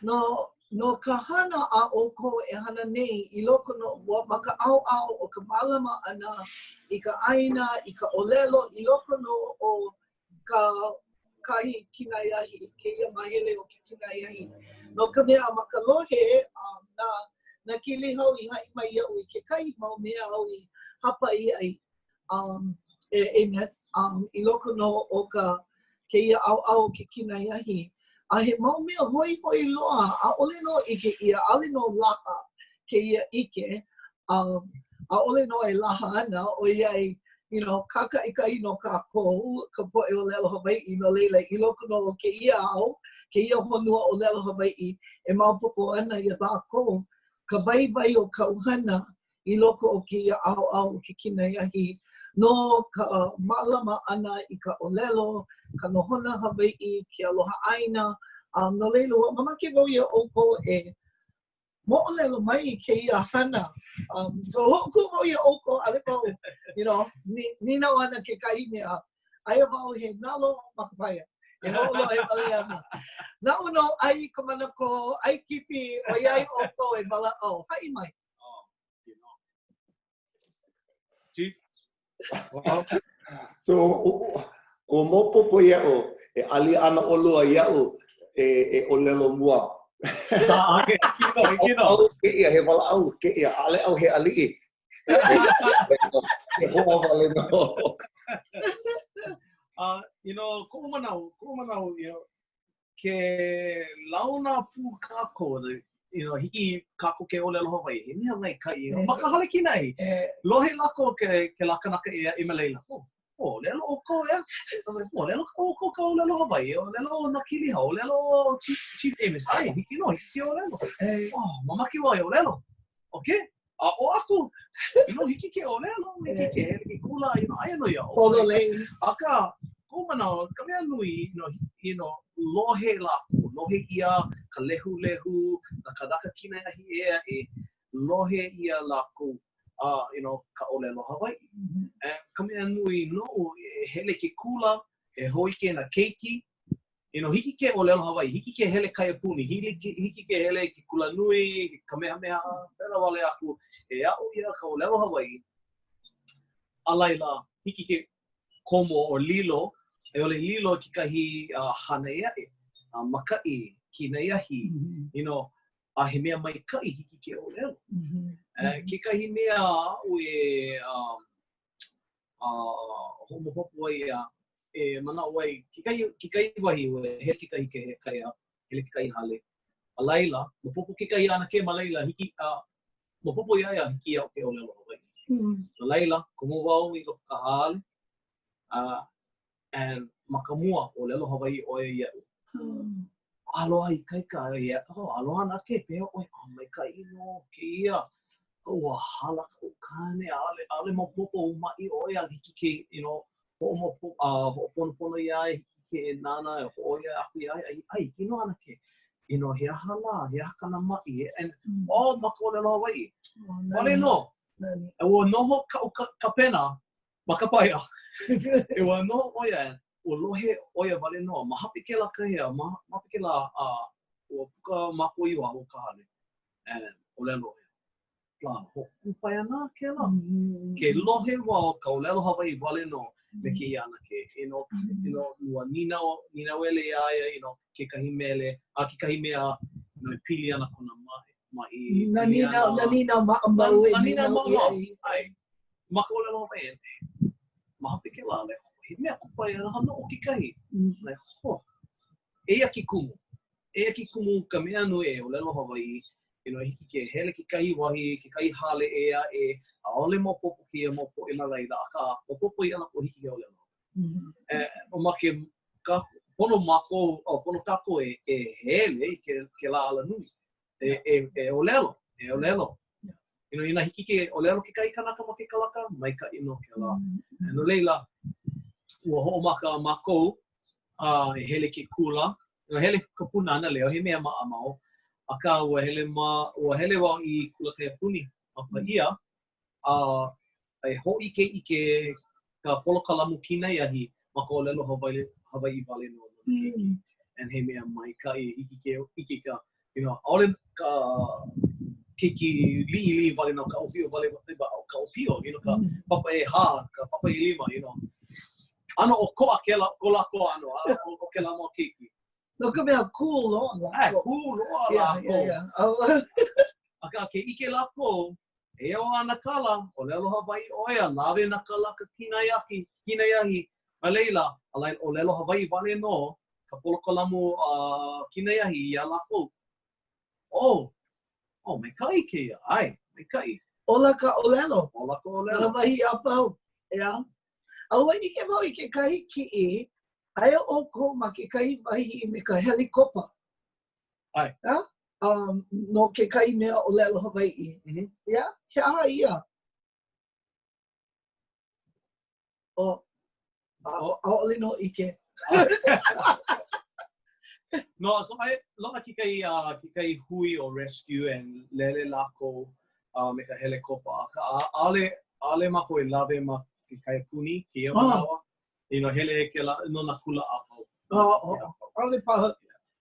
no. no ka hana a ʻoukou e hana nei i loko nō ma ka ʻaoʻao o ka mālama ʻana i ka ʻāina, i ka ʻōlelo, i loko nō o ka kahi kinai ahi, kēia māhele o ke kinai ahi. No ka mea, ma ka lohe, um, na, na Kilihau i haʻi mai iaʻu i kekahi mau mea au i hāpai ai um, e Amos, um, i loko nō o ka kēia ʻaoʻao o ke kinai ahi. A he mau mea hoihoi loa, ʻaʻole nō ʻike ʻia, ʻaʻole nō laha kēia ʻike, um, ʻaʻole nō e laha ana, ʻoiai, you know, kākaʻikahi nō kākou, ka poʻe ʻōlelo Hawaiʻi, no laila, i loko nō o kēia ao, kēia honua ʻōlelo Hawaiʻi, e maopopo ana iā lākou ka waiwai o kāu hana i loko o kēia ʻaoʻao o ke kinai ahi no ka mālama ʻana i ka ʻōlelo, ka nohona Hawaiʻi, ke aloha ʻāina. Um, no laila, ua mamake wau iā ʻoukou e moʻolelo mai i kēia hana. Um, so hoʻokuʻu wau iā ʻoukou, ʻaʻole wau, you know, nīnau ana kekahi mea. Aia wau he nalo ma ka paia. E hoʻolohe wale ana. Naʻu nō ʻai ka manakō, ʻai kipi, ʻoiai ʻoukou e walaʻau. Haʻi mai. Oh, you know. Chief? So, ua maopopo iaʻu, e ʻali ana ʻolua iaʻu e, e ʻōlelo mua. Ah, okay. Hiki nō, hiki nō. Kēia, he walaʻau kēia, ʻaʻole au he aliʻi. He hoa wale nō. Uh, you know, koʻu manaʻo, koʻu manaʻo, you know, ke launa pū kākou, you know, hiki kākou ke ʻōlelo Hawaiʻi, he mea maikaʻi. You know, ma ka hale kinai, lohe lākou ke, kēlā kanaka ʻē aʻe ma laila. Oh, ʻōlelo ʻoukou, ʻeā? I was like, ʻōlelo ʻoukou ka ʻōlelo Hawaiʻi, ʻōlelo Nakilihau, ʻōlelo Chief, Chief Amos. ʻAe, hiki nō, hiki ke ʻōlelo. Oh, mamake wau e ʻōlelo. Okay? Aʻo aku, you know, hiki ke ʻōlelo, hiki ke hele ke kula, you know, aia nō iā ʻoe. Pololei. Akā, koʻu manaʻo, ka mea nui, you know, you know, lohe lākou, lohe ʻia ka lehulehu, nā kānaka kinai ahi ʻē aʻe, lohe ʻia lākou, uh, you know, ka ʻōlelo Hawaiʻi. Mm -hmm. And ka mea nui noʻu, e hele ke kula, e hōʻike nā keiki, You know, hiki ke ʻōlelo Hawaiʻi, hiki ke hele kaiapuni, hiki, hiki ke hele ke kulanui, Kamehameha, pēlā wale aku, e aʻo ʻia ka ʻōlelo Hawaiʻi, a laila, hiki ke komo o lilo, a i ʻole lilo kekahi uh, hana ʻē aʻe, uh, mākaʻi, kinai ahi, mm -hmm. you know, a he mea maikaʻi hiki ke ʻōlelo. Mm -hmm. uh, kekahi mea aʻu e um, uh, hoʻomaopopo ai a e manaʻo ai kekahi, kekahi wahi ua hele kekahi ke kaea, hele kekahi hale. A laila, maopopo kekahi ʻanakē ma laila, hiki, uh, maopopo iā ia hiki iaʻu ke ʻōlelo Hawaiʻi. Mm. No laila, komo wau i loko ka hale, uh, and ma ka mua, ʻōlelo Hawaiʻi ʻo ia iaʻu. Mm. Aloha ikaika, ia, oh, aloha ʻanakē, pehea ʻoe, oh, maikaʻi nō kēia. Ua hala kaʻu kāne, ʻaʻole, ʻaʻole maopopo ua maʻi ʻo ia, hiki ke, you know, hoʻomaopopo, uh, hoʻoponopono iā ia, hiki ke nānā, e hōʻoia aku iā ia, ai, ai, hiki nō ʻanakē. You know, he aha lā, he aha kāna maʻi, and mm. all ma ka ʻōlelo Hawaiʻi. Oh, ʻAʻole nō. Ua noho kaʻu ka, kapena ma ka paia. Ua noho ʻo ia, ua lohe ʻo ia wale nō. Ma hope kēlā kahea, ma hope kēlā, uh, ua puka mākou i waho o ka hale. And ʻōlelo ʻo ia. Lā, hoʻokūpaianaha kēlā. Mm. Ke lohe wau ka ʻōlelo Hawaiʻi wale nō me mm. kēia ʻanakē. You know, mm. you know, ua nīnau, nīnauele iā ia, you know, kekahi mele, a kekahi mea, you know, e pili ana kona maʻi. maʻi nā nīnau, nā nīnau maʻamau e nīnau ʻia ai. ʻAe. Ma ka ʻōlelo Hawaiʻi, ma hope kēlā, like, he mea kupaianaha noʻu kekahi. Mm. Like, ho, eia ke kumu. Eia ke kumu ka mea nui e ʻōlelo Hawaiʻi, you know, hiki ke hele kekahi wahi, kekahi hale ʻē aʻe, ʻaʻole maopopo kēia mau poʻe ma laila, akā, maopopo iā lākou hiki ke ʻōlelo Hawaiʻi. Mm -hmm. E, ma ke, ka, pono mākou, oh, pono kākou e, e hele i ke, kēlā alanui. E, e, e ʻōlelo, e ʻōlelo. You know, inā hiki ke ʻōlelo kekahi kanaka ma ke kalaka, maikaʻi nō kēlā. Mm -hmm. No laila, ua hoʻomaka mākou a e hele ke kula, ua hele ka Pūnana Leo, he mea maʻamau, akā ua hele ma, ua hele wau i kula kaiapuni ma Paia, a e hōʻikeʻike ka polokalamu kinai ahi ma ka ʻōlelo Hawaiʻi, Hawaiʻi wale nō no nā keiki. Mm. And he mea maikaʻi, hiki ke ʻike ka. You know, ʻaʻole ka keiki liʻiliʻi wale nō, ka ʻōpio wale, ka ʻōpio, you know, ka mm. papa ʻehā, ka papa ʻelima, you know. ʻAno ʻokoʻa kēlā, ko lākou ʻano, a o kēlā mau keiki. No ka mea, kū loa lākou. Kū loa lākou. Yeah, yeah, yeah. Akā, ke ʻike lākou, eia ʻo ʻAnakala, ʻōlelo Hawaiʻi ʻo ia, lawe nā kalaka kinai ahi, kinai ahi, ma laila, a laila, ʻōlelo Hawaiʻi wale nō ka polokalamu uh, kinai ahi iā lākou. Oh, oh, maikaʻi kēia, ʻae, maikaʻi. Ola ka ʻōlelo. Ola ka ʻōlelo. Nā wahi a pau, ʻeā. A ua ʻike wau i kekahi kiʻi, aia ʻoukou ma kekahi wahi me ka helikopa. ʻAe. ʻEā? Um, no kekahi mea ʻōlelo Hawaiʻi. Mm -hmm. ʻEā? He aha ia? Oh, ʻaʻole nō ʻike. No, so ai, loaʻa kekahi, uh, kekahi hui o rescue and lele lākou uh, me ka helekopa. Akā, ʻaʻole, ʻaʻole mākou e lawe ma ke kaiapuni, kēia ah. manawa. You know, hele kēlā, no nā kula a pau. Oh, oh, oh. ʻAʻole paha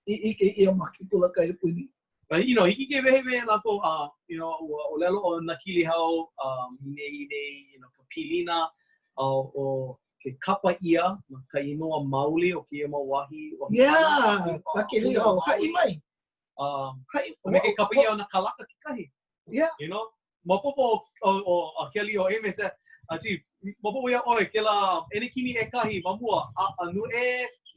i ʻike ʻia ma ke kula kaiapuni. But, you know, hiki ke wehewehe lākou, uh, you know, ua ʻōlelo ʻo Nakilihau um, i nei, i nei, you know, ka pilina uh, o ke kapa ʻia ma ka inoa maoli o kēia mau wahi. wahi yeah, Nakilihau, haʻi mai. Um, haʻi, me ke kapa ʻia o nā kalaka kekahi. Yeah. You know, maopopo o, o, o ke aliʻi ʻo Amos, a Chief, maopopo iā ʻoe kēlā ʻenekini ʻekahi ma mua, a, a nuʻe,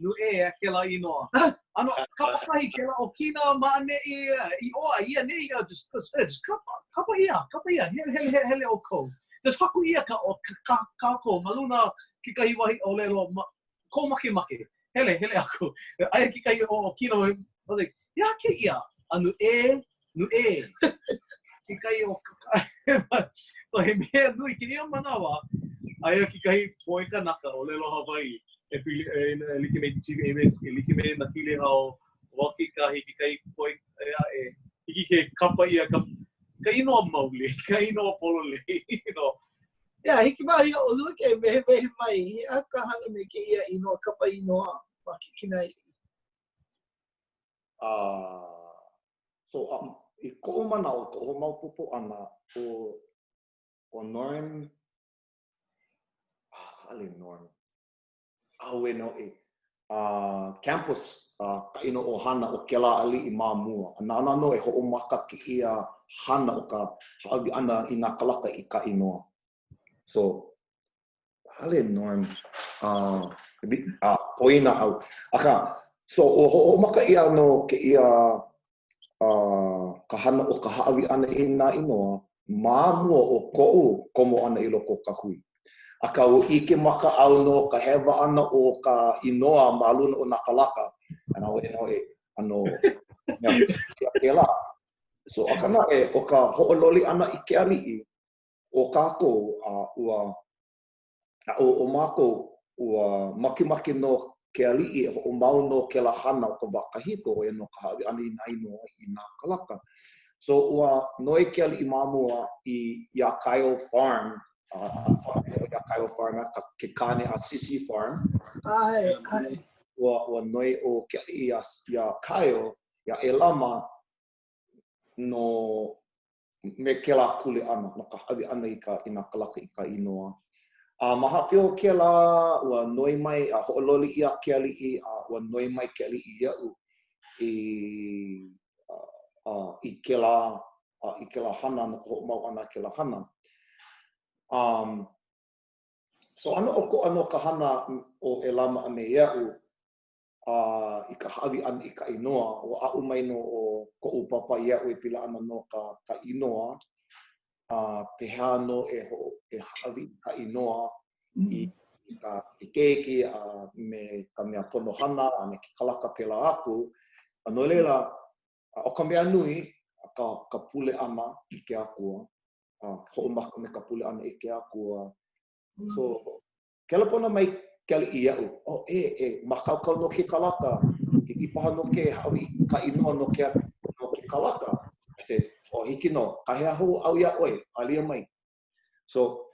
nuʻe a kēlā inoa. ʻAno, kapakahi kēlā ʻokina ma ʻaneʻi, i ʻō a i ʻaneʻi, just, just, just kapa, kapa ʻia, kapa ʻia, hele, hele, hele, hele ʻoukou. Just haku ʻia ka, ka, ka, kākou ma luna kekahi wahi ʻōlelo, ma, kou makemake. Hele, hele aku. Aia kekahi ʻokina, I was like, he aha kēia? A nuʻe, nuʻe. Kekahi o So he mea nui kēia manawa, aia kekahi poʻe kanaka ʻōlelo Hawaiʻi e pili, e, e like me Chief Amos, e like me Nakilihau, wau kekahi, kekahi poʻe ʻē aʻe, hiki ke kapa ʻia ka, ka inoa maoli, ka inoa pololei, you know. Yeah, hiki paha iā ʻolua ke wehewehe mai, he aha ka hana me kēia inoa, kapa inoa ma ke kinai? Uh, so, um, i koʻu manaʻo, koʻu hoʻomaopopo ʻana, ʻo, ʻo Norm, ah, ʻaʻole Norm, ʻAuē nō hoʻi. Uh, Campos, uh, ka inoa ʻohana o kēlā aliʻi ma mua. A nāna nō e hoʻomaka kēia hana o ka hāʻawi ʻana i nā kalaka i ka inoa. So, ʻaʻole Norm, uh, uh, poina au. Akā, so, ua hoʻomaka ʻia nō kēia uh, ka hana o ka hāʻawi ʻana i nā inoa ma mua o koʻu komo ʻana i loko o ka hui. Akā, ua ʻike maka au no ka hewa ʻana o ka inoa ma luna o nā kalaka. A ʻaʻole nō e ʻano mea kēlā. So, akā naʻe, ʻo ka hoʻololi ʻana i ke aliʻi, ʻo kākou, a ua A ʻo, ʻo mākou, ua makemake nō ke aliʻi e hoʻomau nō kēlā hana o ka wā kahiko, ʻo ia nō ka hāʻawi ʻana i nā inoa i nā kalaka. So, ua noi ke aliʻi ma mua i, iā Kaeo Farm, a, a iā Kaeo Farm, a ka, ke kāne a Sisi Farm. ʻAe, ʻae. Ua, ua noi ʻo ke aliʻi iā, iā Kaeo, iā ʻElama, no me kēlā kuleana no ka hāʻawi ʻana i ka i nā kalaka i ka inoa. A ma hope o kēlā, ua noi mai a hoʻololi ʻia ke aliʻi, a ua noi mai ke aliʻi iaʻu i a, i kēlā a, i kēlā hana no ka hoʻomau ʻana i kēlā hana. Um, so ʻano ʻokoʻa nō ka hana o ʻElama a me iaʻu, a i ka hāʻawi ʻana i ka inoa, ua aʻo mai nō ʻo koʻu pāpā iaʻu e pili ana no ka ka inoa, a pehea nō e hoʻo e hāʻawi i ka inoa i i ka ke keiki a me ka mea pono hana a me ke kalaka pēlā aku. A no laila, ʻo ka mea nui, ka ka pule ʻana i ke Akua, a hoʻomaka me ka pule ʻana i ke Akua. So, Kelepona mai ke aliʻi iaʻu, oh, e, e, mākaukau nō ke kalaka, hiki paha nō ke hāʻawi i ka inoa no ke, no ke kalaka. I said, oh, hiki nō, kāhea hou au iā ʻoe, alia mai. So,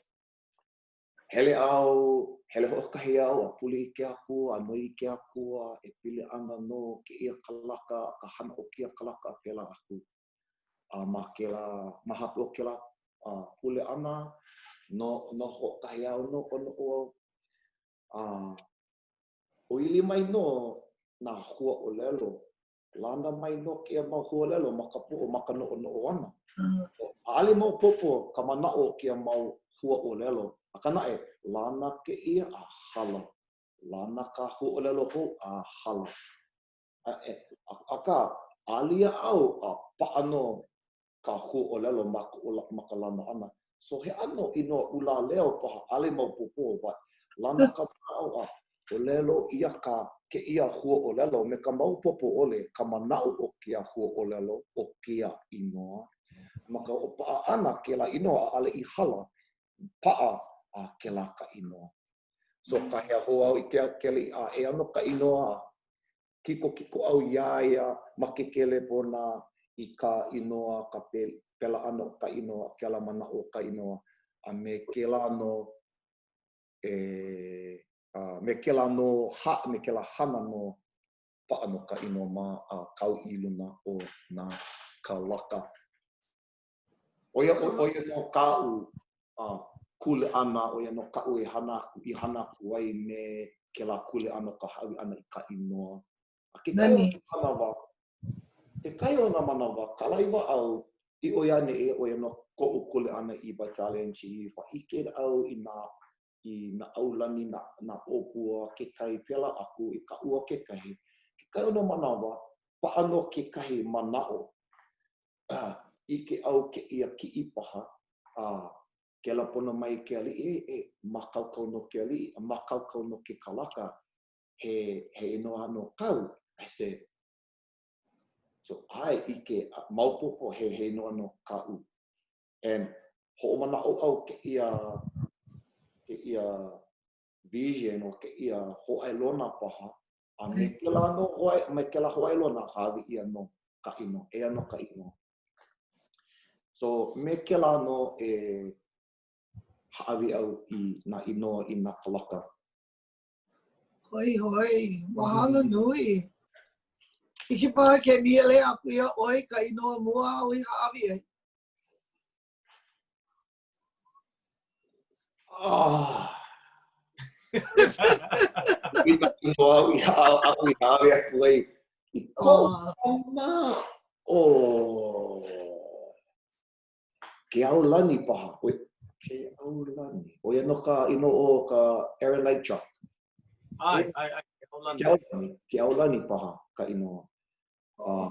Hele au, hele hoʻokahi au a pule i ke Akua, a noi i ke Akua e pili ana no kēia kalaka, ka hana o kēia kalaka a pēlā aku. A ma kēlā, ma hope o kēlā pule ʻana, no, noho hoʻokahi au, noʻonoʻo au. A ʻōʻili mai nō nā huaʻōlelo Lana mai nō kēia mau huaʻōlelo ma ka poʻo ma ka noʻonoʻo ʻana. ʻAʻole maopopo ka manaʻo o kēia mau huaʻōlelo, akā naʻe, lana kēia a hala. Lana ka huaʻōlelo hou a hala. Akā, alia au a paʻa nō ka huaʻōlelo ma koʻu ma ka lana ʻana. So he ʻano inoa ʻūlāleo paha, ʻaʻole maopopo, but lana ka manaʻo a ʻōlelo ʻia ka kēia huaʻōlelo me ka maopopo ʻole ka manaʻo o kēia huaʻōlelo o kēia inoa. Ma ka hoʻopaʻa ʻana kēlā inoa ʻaʻole i hala, paʻa a kēlā ka inoa. So kāhea hou au i ke ke aliʻi a eia nō ka inoa Kikokiko au iā ia ma ke kelepona i ka inoa, ka pela ʻana o ka inoa, kēlā manaʻo o ka inoa, a me kēlā nō e, a me kēlā nō ha, me kēlā hana nō paʻa nō ka inoa ma a kau i luna o nā kalaka. ʻO ia, ʻo ia nō kaʻu kuleana, ʻo ia nō kaʻu e hana aku, i hana aku ai me kēlā kuleana o ka hāʻawi ʻana i ka inoa. A kekahi o nā manawa, kekahi o nā manawa, kalaiwa au i ʻō i ʻaneʻi, ʻo ia nō koʻu kuleana i Battalion Chief, a ʻike au i nā i nā ʻaulani, nā, nā ʻōpua, ke kai, pēlā aku, i ka ua kekahi. Kekahi o nā manawa, paʻa nō kekahi manaʻo ʻike au kēia kiʻi paha, a kēlā pono mai ke aliʻi, e, mākaukau nō ke aliʻi, a mākaukau nō ke kalaka, he, he inoa nō kāu, I said, so, ʻae, ʻike, maopopo he, he inoa nō kaʻu. And hoʻomanaʻo au kēia, kēia vision o kēia hōʻailona paha, A me kēlā nō hoʻi, me kēlā hōʻailona, hāʻawi ʻia nō ka inoa, eia nō ka inoa. So, me kēlā nō e hāʻawi au i nā inoa i nā kalaka. Hoihoi, mahalo nui. Hiki paha ke nīele aku iā ʻoe ka inoa mua āu i hāʻawi ai. Ah. I ka inoa au i aʻu i hāʻawi aku ai i koʻu manaʻo. Keaulani paha. Wait, Keaulani. ʻO ia nō ka inoa o ka Aaron Light Truck. ʻAe, ʻae, ʻae, Keaulani. Keaulani, Keaulani paha ka inoa. Uh,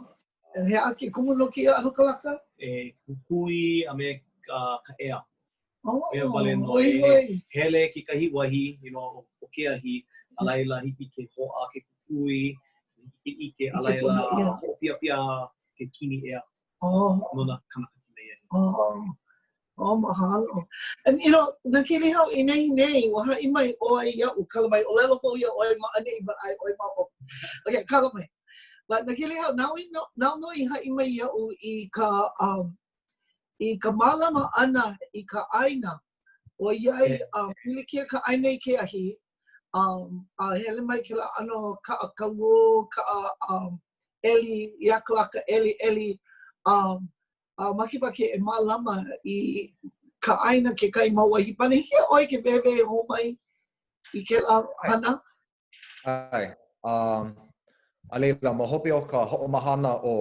he aha ke kumu no kēia ʻano kalaka? E kukui a me ka, ka ea. Oh, ʻO ia wale nō e hele kekahi wahi, you know, o ke ahi, a laila hiki ke hōʻā ke kukui, hiki ke ʻike, a laila hoʻopiapia ke kini ea. Oh. No nā kanaka kinai ahi. Oh. Oh, mahalo. And, you know, Nakilihau, i nehinei, ua haʻi mai ʻoe iaʻu, kala mai, ʻōlelo hou iā ʻoe ma ʻaneʻi, but ʻae ʻoe ma o. Okay, kala mai. But Nakilihau, nāu, nāu nō i haʻi mai iaʻu i ka, um, i ka mālama ʻana i ka ʻāina, ʻoiai uh, pilikia ka ʻāina i ke ahi, um, a hele mai kēlā ʻano kaʻa kauō, kaʻa um, ʻeli, ia kalaka ʻeli, ʻeli, um, a makemake e mālama i ka ʻāina kekahi mau wahi pane. Hiki iā ʻoe ke wehewehe hou mai i kēlā hana? ʻAe. Um, a laila, ma hope o ka hoʻomaha ʻana o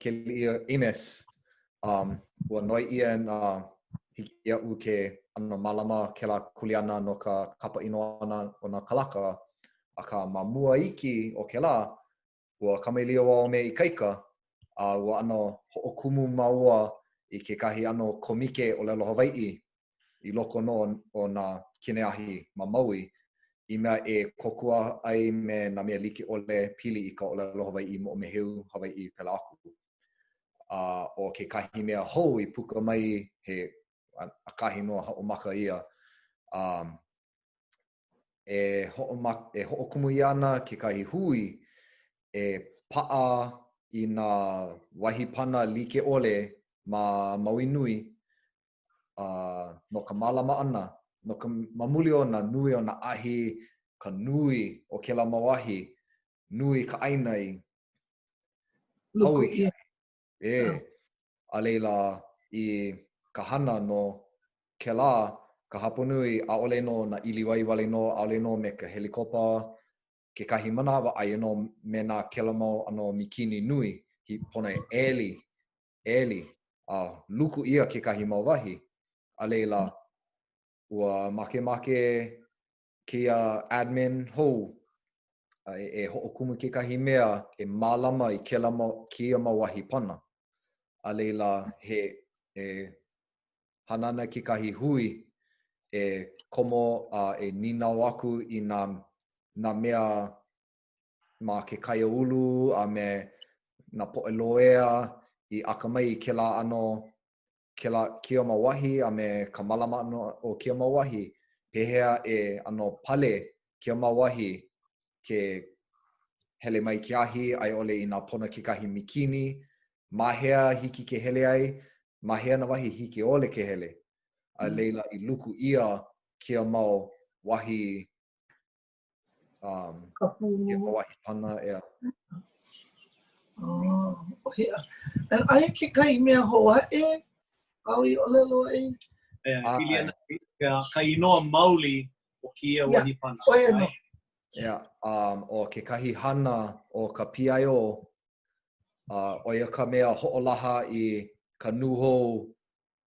ke aliʻi Amos, um, ua noi ʻia inā hiki iaʻu ke ʻano mālama kēlā kuleana no ka kapa inoa ʻana o nā kalaka, akā ma mua iki o kēlā, ua kamaʻilio wau me Ikaika, a ua ʻano hoʻokumu māua i kekahi ʻano kōmike ʻōlelo Hawaiʻi i loko nō o nā kine ahi ma Maui i mea e kōkua ai me nā mea like ʻole pili i ka ʻōlelo Hawaiʻi, moʻomeheu Hawaiʻi, pēlā aku. A ʻo kekahi mea hou i puka mai, he ʻakahi nō a hoʻomaka ia, um, e, hoʻoma, e hoʻokumu ʻia ana kekahi hui e paʻa i nā wahi pana like ʻole ma Maui Nui a no ka mālama ʻana. No ka, ma muli o nā nui o nā ahi, ka nui o kēlā mau ahi, nui ka ʻāina i pau i ke ahi. E, a laila, i ka hana no kēlā, ka hapanui, ʻaʻole nō nā ʻiliwai wale nō, ʻaʻole nō me ka helikopa, kekahi manawa, aia nō me nā kēlā mau ʻano mīkini nui, he pono e ʻeli, ʻeli, a luku ʻia kekahi mau wahi. A laila, ua makemake kēia admin hou a e, e hoʻokumu kekahi mea e mālama i kēlā mau, kēia mau wahi pana. A laila, he, e hana ana kekahi hui e komo a e nīnau aku i nā, nā mea ma ke kaiāulu a me nā poʻe loea i akamai i kēlā ʻano kēlā, kēia mau wahi a me ka mālama ʻana o kēia mau wahi, pehea e ʻano pale kēia mau wahi ke hele mai ke ahi a i ʻole inā pono kekahi mīkini, ma hea hiki ke hele ai, ma hea nā wahi hiki ʻole ke hele. A laila i luku ʻia kēia mau wahi Um, ka pū. Kēia mau wahi pana, ʻeā. Oh, yeah. And aia kekahi mea hou aʻe, āu i ʻōlelo ai? E, pili ana ka, ka inoa maoli o kēia yeah. wahi pana. ʻO ia nō. Yeah, um, ʻo kekahi hana o ka PIO, uh, ʻo ia ka mea hoʻolaha i ka nūhou,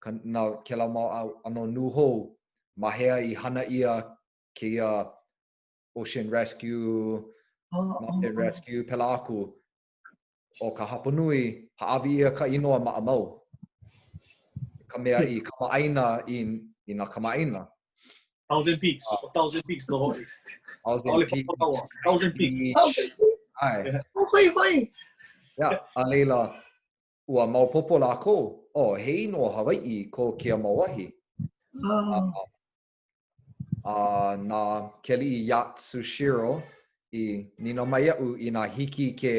ka, na kēlā mau ʻano nūhou, ma hea i hana ʻia kēia Ocean Rescue, Mountain Rescue, pēlā aku. ʻO ka hapanui, hāʻawi ʻia ka inoa maʻamau. Ka mea i kamaʻāina i, i nā kamaʻāina. Thousand Peaks, uh, Thousand Peaks nō hoʻi. Thousand Peaks. Thousand Peaks. ʻAe. Hoihoi. Yeah, a laila, ua maopopo lākou, oh, he inoa Hawaiʻi ko kēia mau wahi. Oh. A na ke aliʻi Yatsushiro i nīnau mai iaʻu inā hiki ke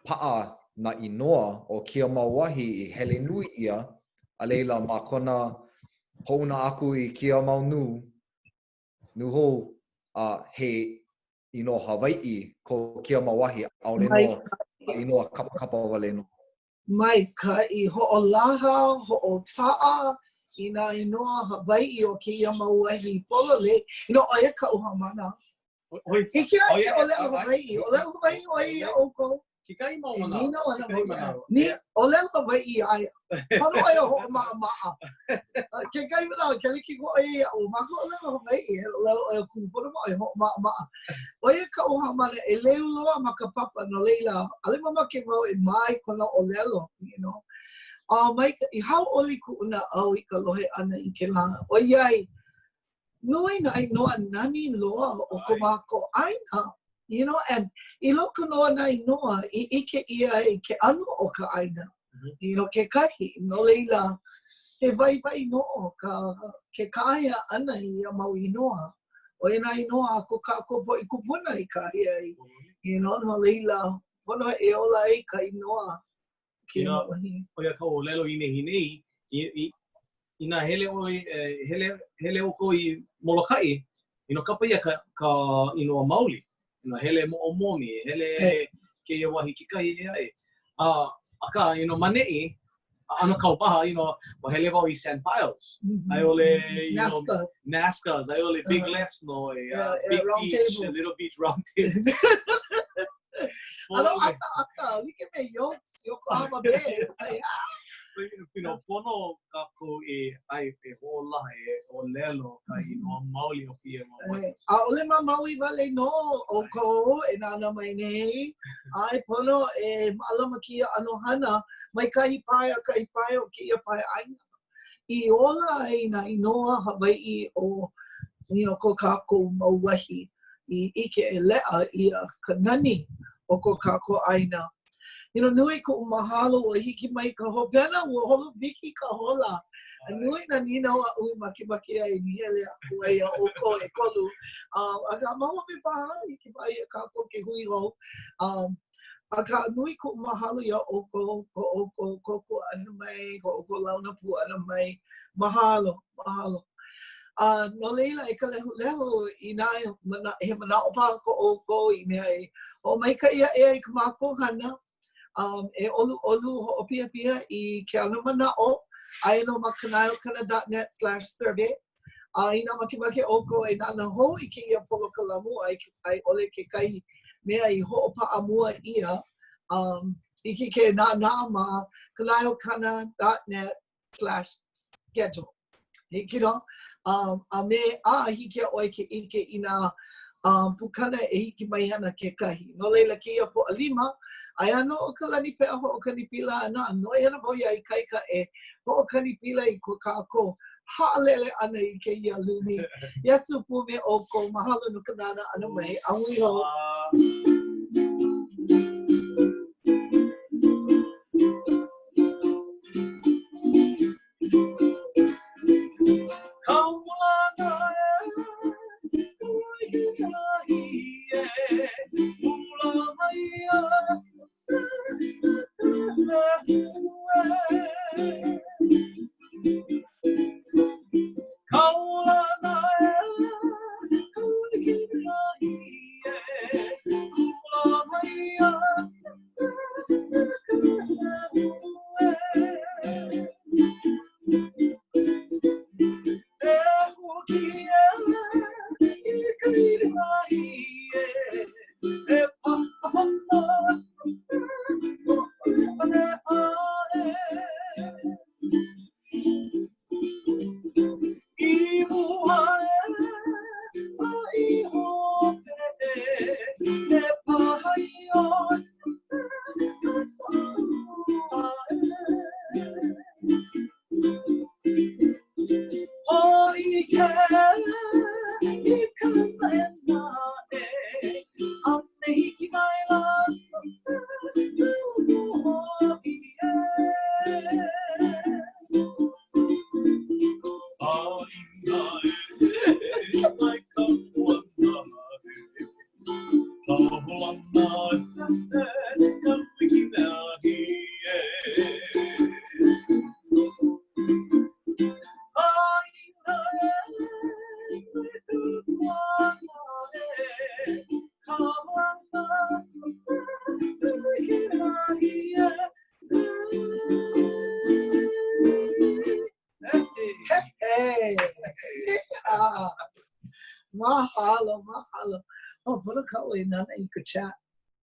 paʻa nā inoa o kēia mau wahi i hele nui ʻia, a laila ma kona hoʻouna aku i kēia mau nū, nūhou, a he inoa Hawaiʻi ko kēia mau wahi, ʻaʻole nō ka inoa kapakapa wale nō. Maikaʻi, hoʻolaha, hoʻopaʻa i nā inoa Hawaiʻi o kēia mau wahi pololei. You know, ʻo ia kaʻu haumāna. Hiki iā ia ke ʻōlelo Hawaiʻi. ʻŌlelo Hawaiʻi ʻo ia iā ʻoukou. Kekahi mau manawa. E nīnau ana wau iā ia. ʻŌlelo Hawaiʻi iā ia. Pono ʻo ia hoʻomaʻamaʻa. Kekahi manawa, ke like ʻo ia iaʻu, ma ka ʻōlelo Hawaiʻi, he ʻōlelo ʻo ia kūpono ma ʻo ia hoʻomaʻamaʻa. ʻO ia kaʻu haumāna ʻeleu loa ma ka papa, no laila, ʻaʻole mamake wau e mā i kona ʻōlelo, you know. A maikaʻi, hauʻoli kuʻu naʻau i ka lohe ʻana i kēlā, ʻoiai, nui nā inoa nani loa o ko mākou ʻāina, you know, and i loko nō o nā inoa i ʻike ʻia ai ke ʻano o ka ʻāina, you know, kekahi, no laila, he waiwai nō ka, ke kāhea ʻana i ia mau inoa. ʻO ia nā inoa a ko kākou poʻe kūpuna i kāhea ai, you know, no laila, pono e ola ai ka inoa You know, ʻo ia ka ʻōlelo i nehinei, i, i, inā hele ʻoe, hele, hele ʻoukou i Molokaʻi, you know, kapa ʻia ka, ka inoa maoli. You know, hele Moʻomomi, hele kēia wahi kekahi ʻē aʻe. Uh, akā, you know, ma neʻi, ʻano kaumaha, you know, ua hele wau i Sandpiles. Mm -hmm. A i ʻole, you know, Nazca's, a i ʻole Big uh -huh. Lefts nō, uh, yeah, Big Beach, tables. Little Beach Round Tables. Alo, aka, aka, like me Yokes, Yokohama Bay. You know, pono kākou e ʻae, e hoʻolaha, e ʻōlelo ka inoa maoli o kēia mau wahi. ʻAʻole ma Maui wale nō ʻoukou e nānā mai nei. ʻAe, pono e mālama kēia ʻano hana mai kahi pae a kahi pae o kēia pae ʻāina i ola ai nā inoa Hawaiʻi o you know, ko kākou mau wahi i ʻike leʻa ʻia ka nani o ko kākou ʻāina. You know, nui kuʻu mahalo ua hiki mai ka hopena, ua holo wiki ka hola. A nui nā nīnau aʻu i makemake ai i hele aku ai iā ʻoukou ʻekolu. Um, akā, ma hope paha, hiki paha iā kākou ke hui hou. Um, akā, nui kuʻu mahalo iā ʻoukou, ko ʻoukou kōkua ʻana mai, ko ʻoukou launa pū ʻana mai. Mahalo, mahalo. A no laila, e ka lehulehu, inā he manaʻo paha ko ʻoukou i mea e hoʻomaikaʻi aʻe ai i kā mākou hana, um, e ʻoluʻolu hoʻopihapiha i ke ana manaʻo, aia nō ma kanaeokana.net slash survey. A inā makemake ʻoukou e nānā hou i kēia polokalamu a i ʻole kekahi mea i hoʻopaʻa mua ʻia, um, hiki ke nānā ma kanaeokana.net slash schedule. Hiki nō? Um, a me, a hiki iā ʻoe ke ʻike i nā um, pukana e hiki mai ana kekahi. No laila, kēia Pōʻalima, aia nō ʻo Kalani Peʻa hoʻokani pila ana, a noi ana wau iā Ikaika e hoʻokani pila i ko kākou haʻalele ʻana i kēia lumi. Iesū pū me ʻoukou. Mahalo no ka nānā ʻana mai. A hui hou. Mahalo, mahalo. Oh, pono kāua e nānā i ka chat.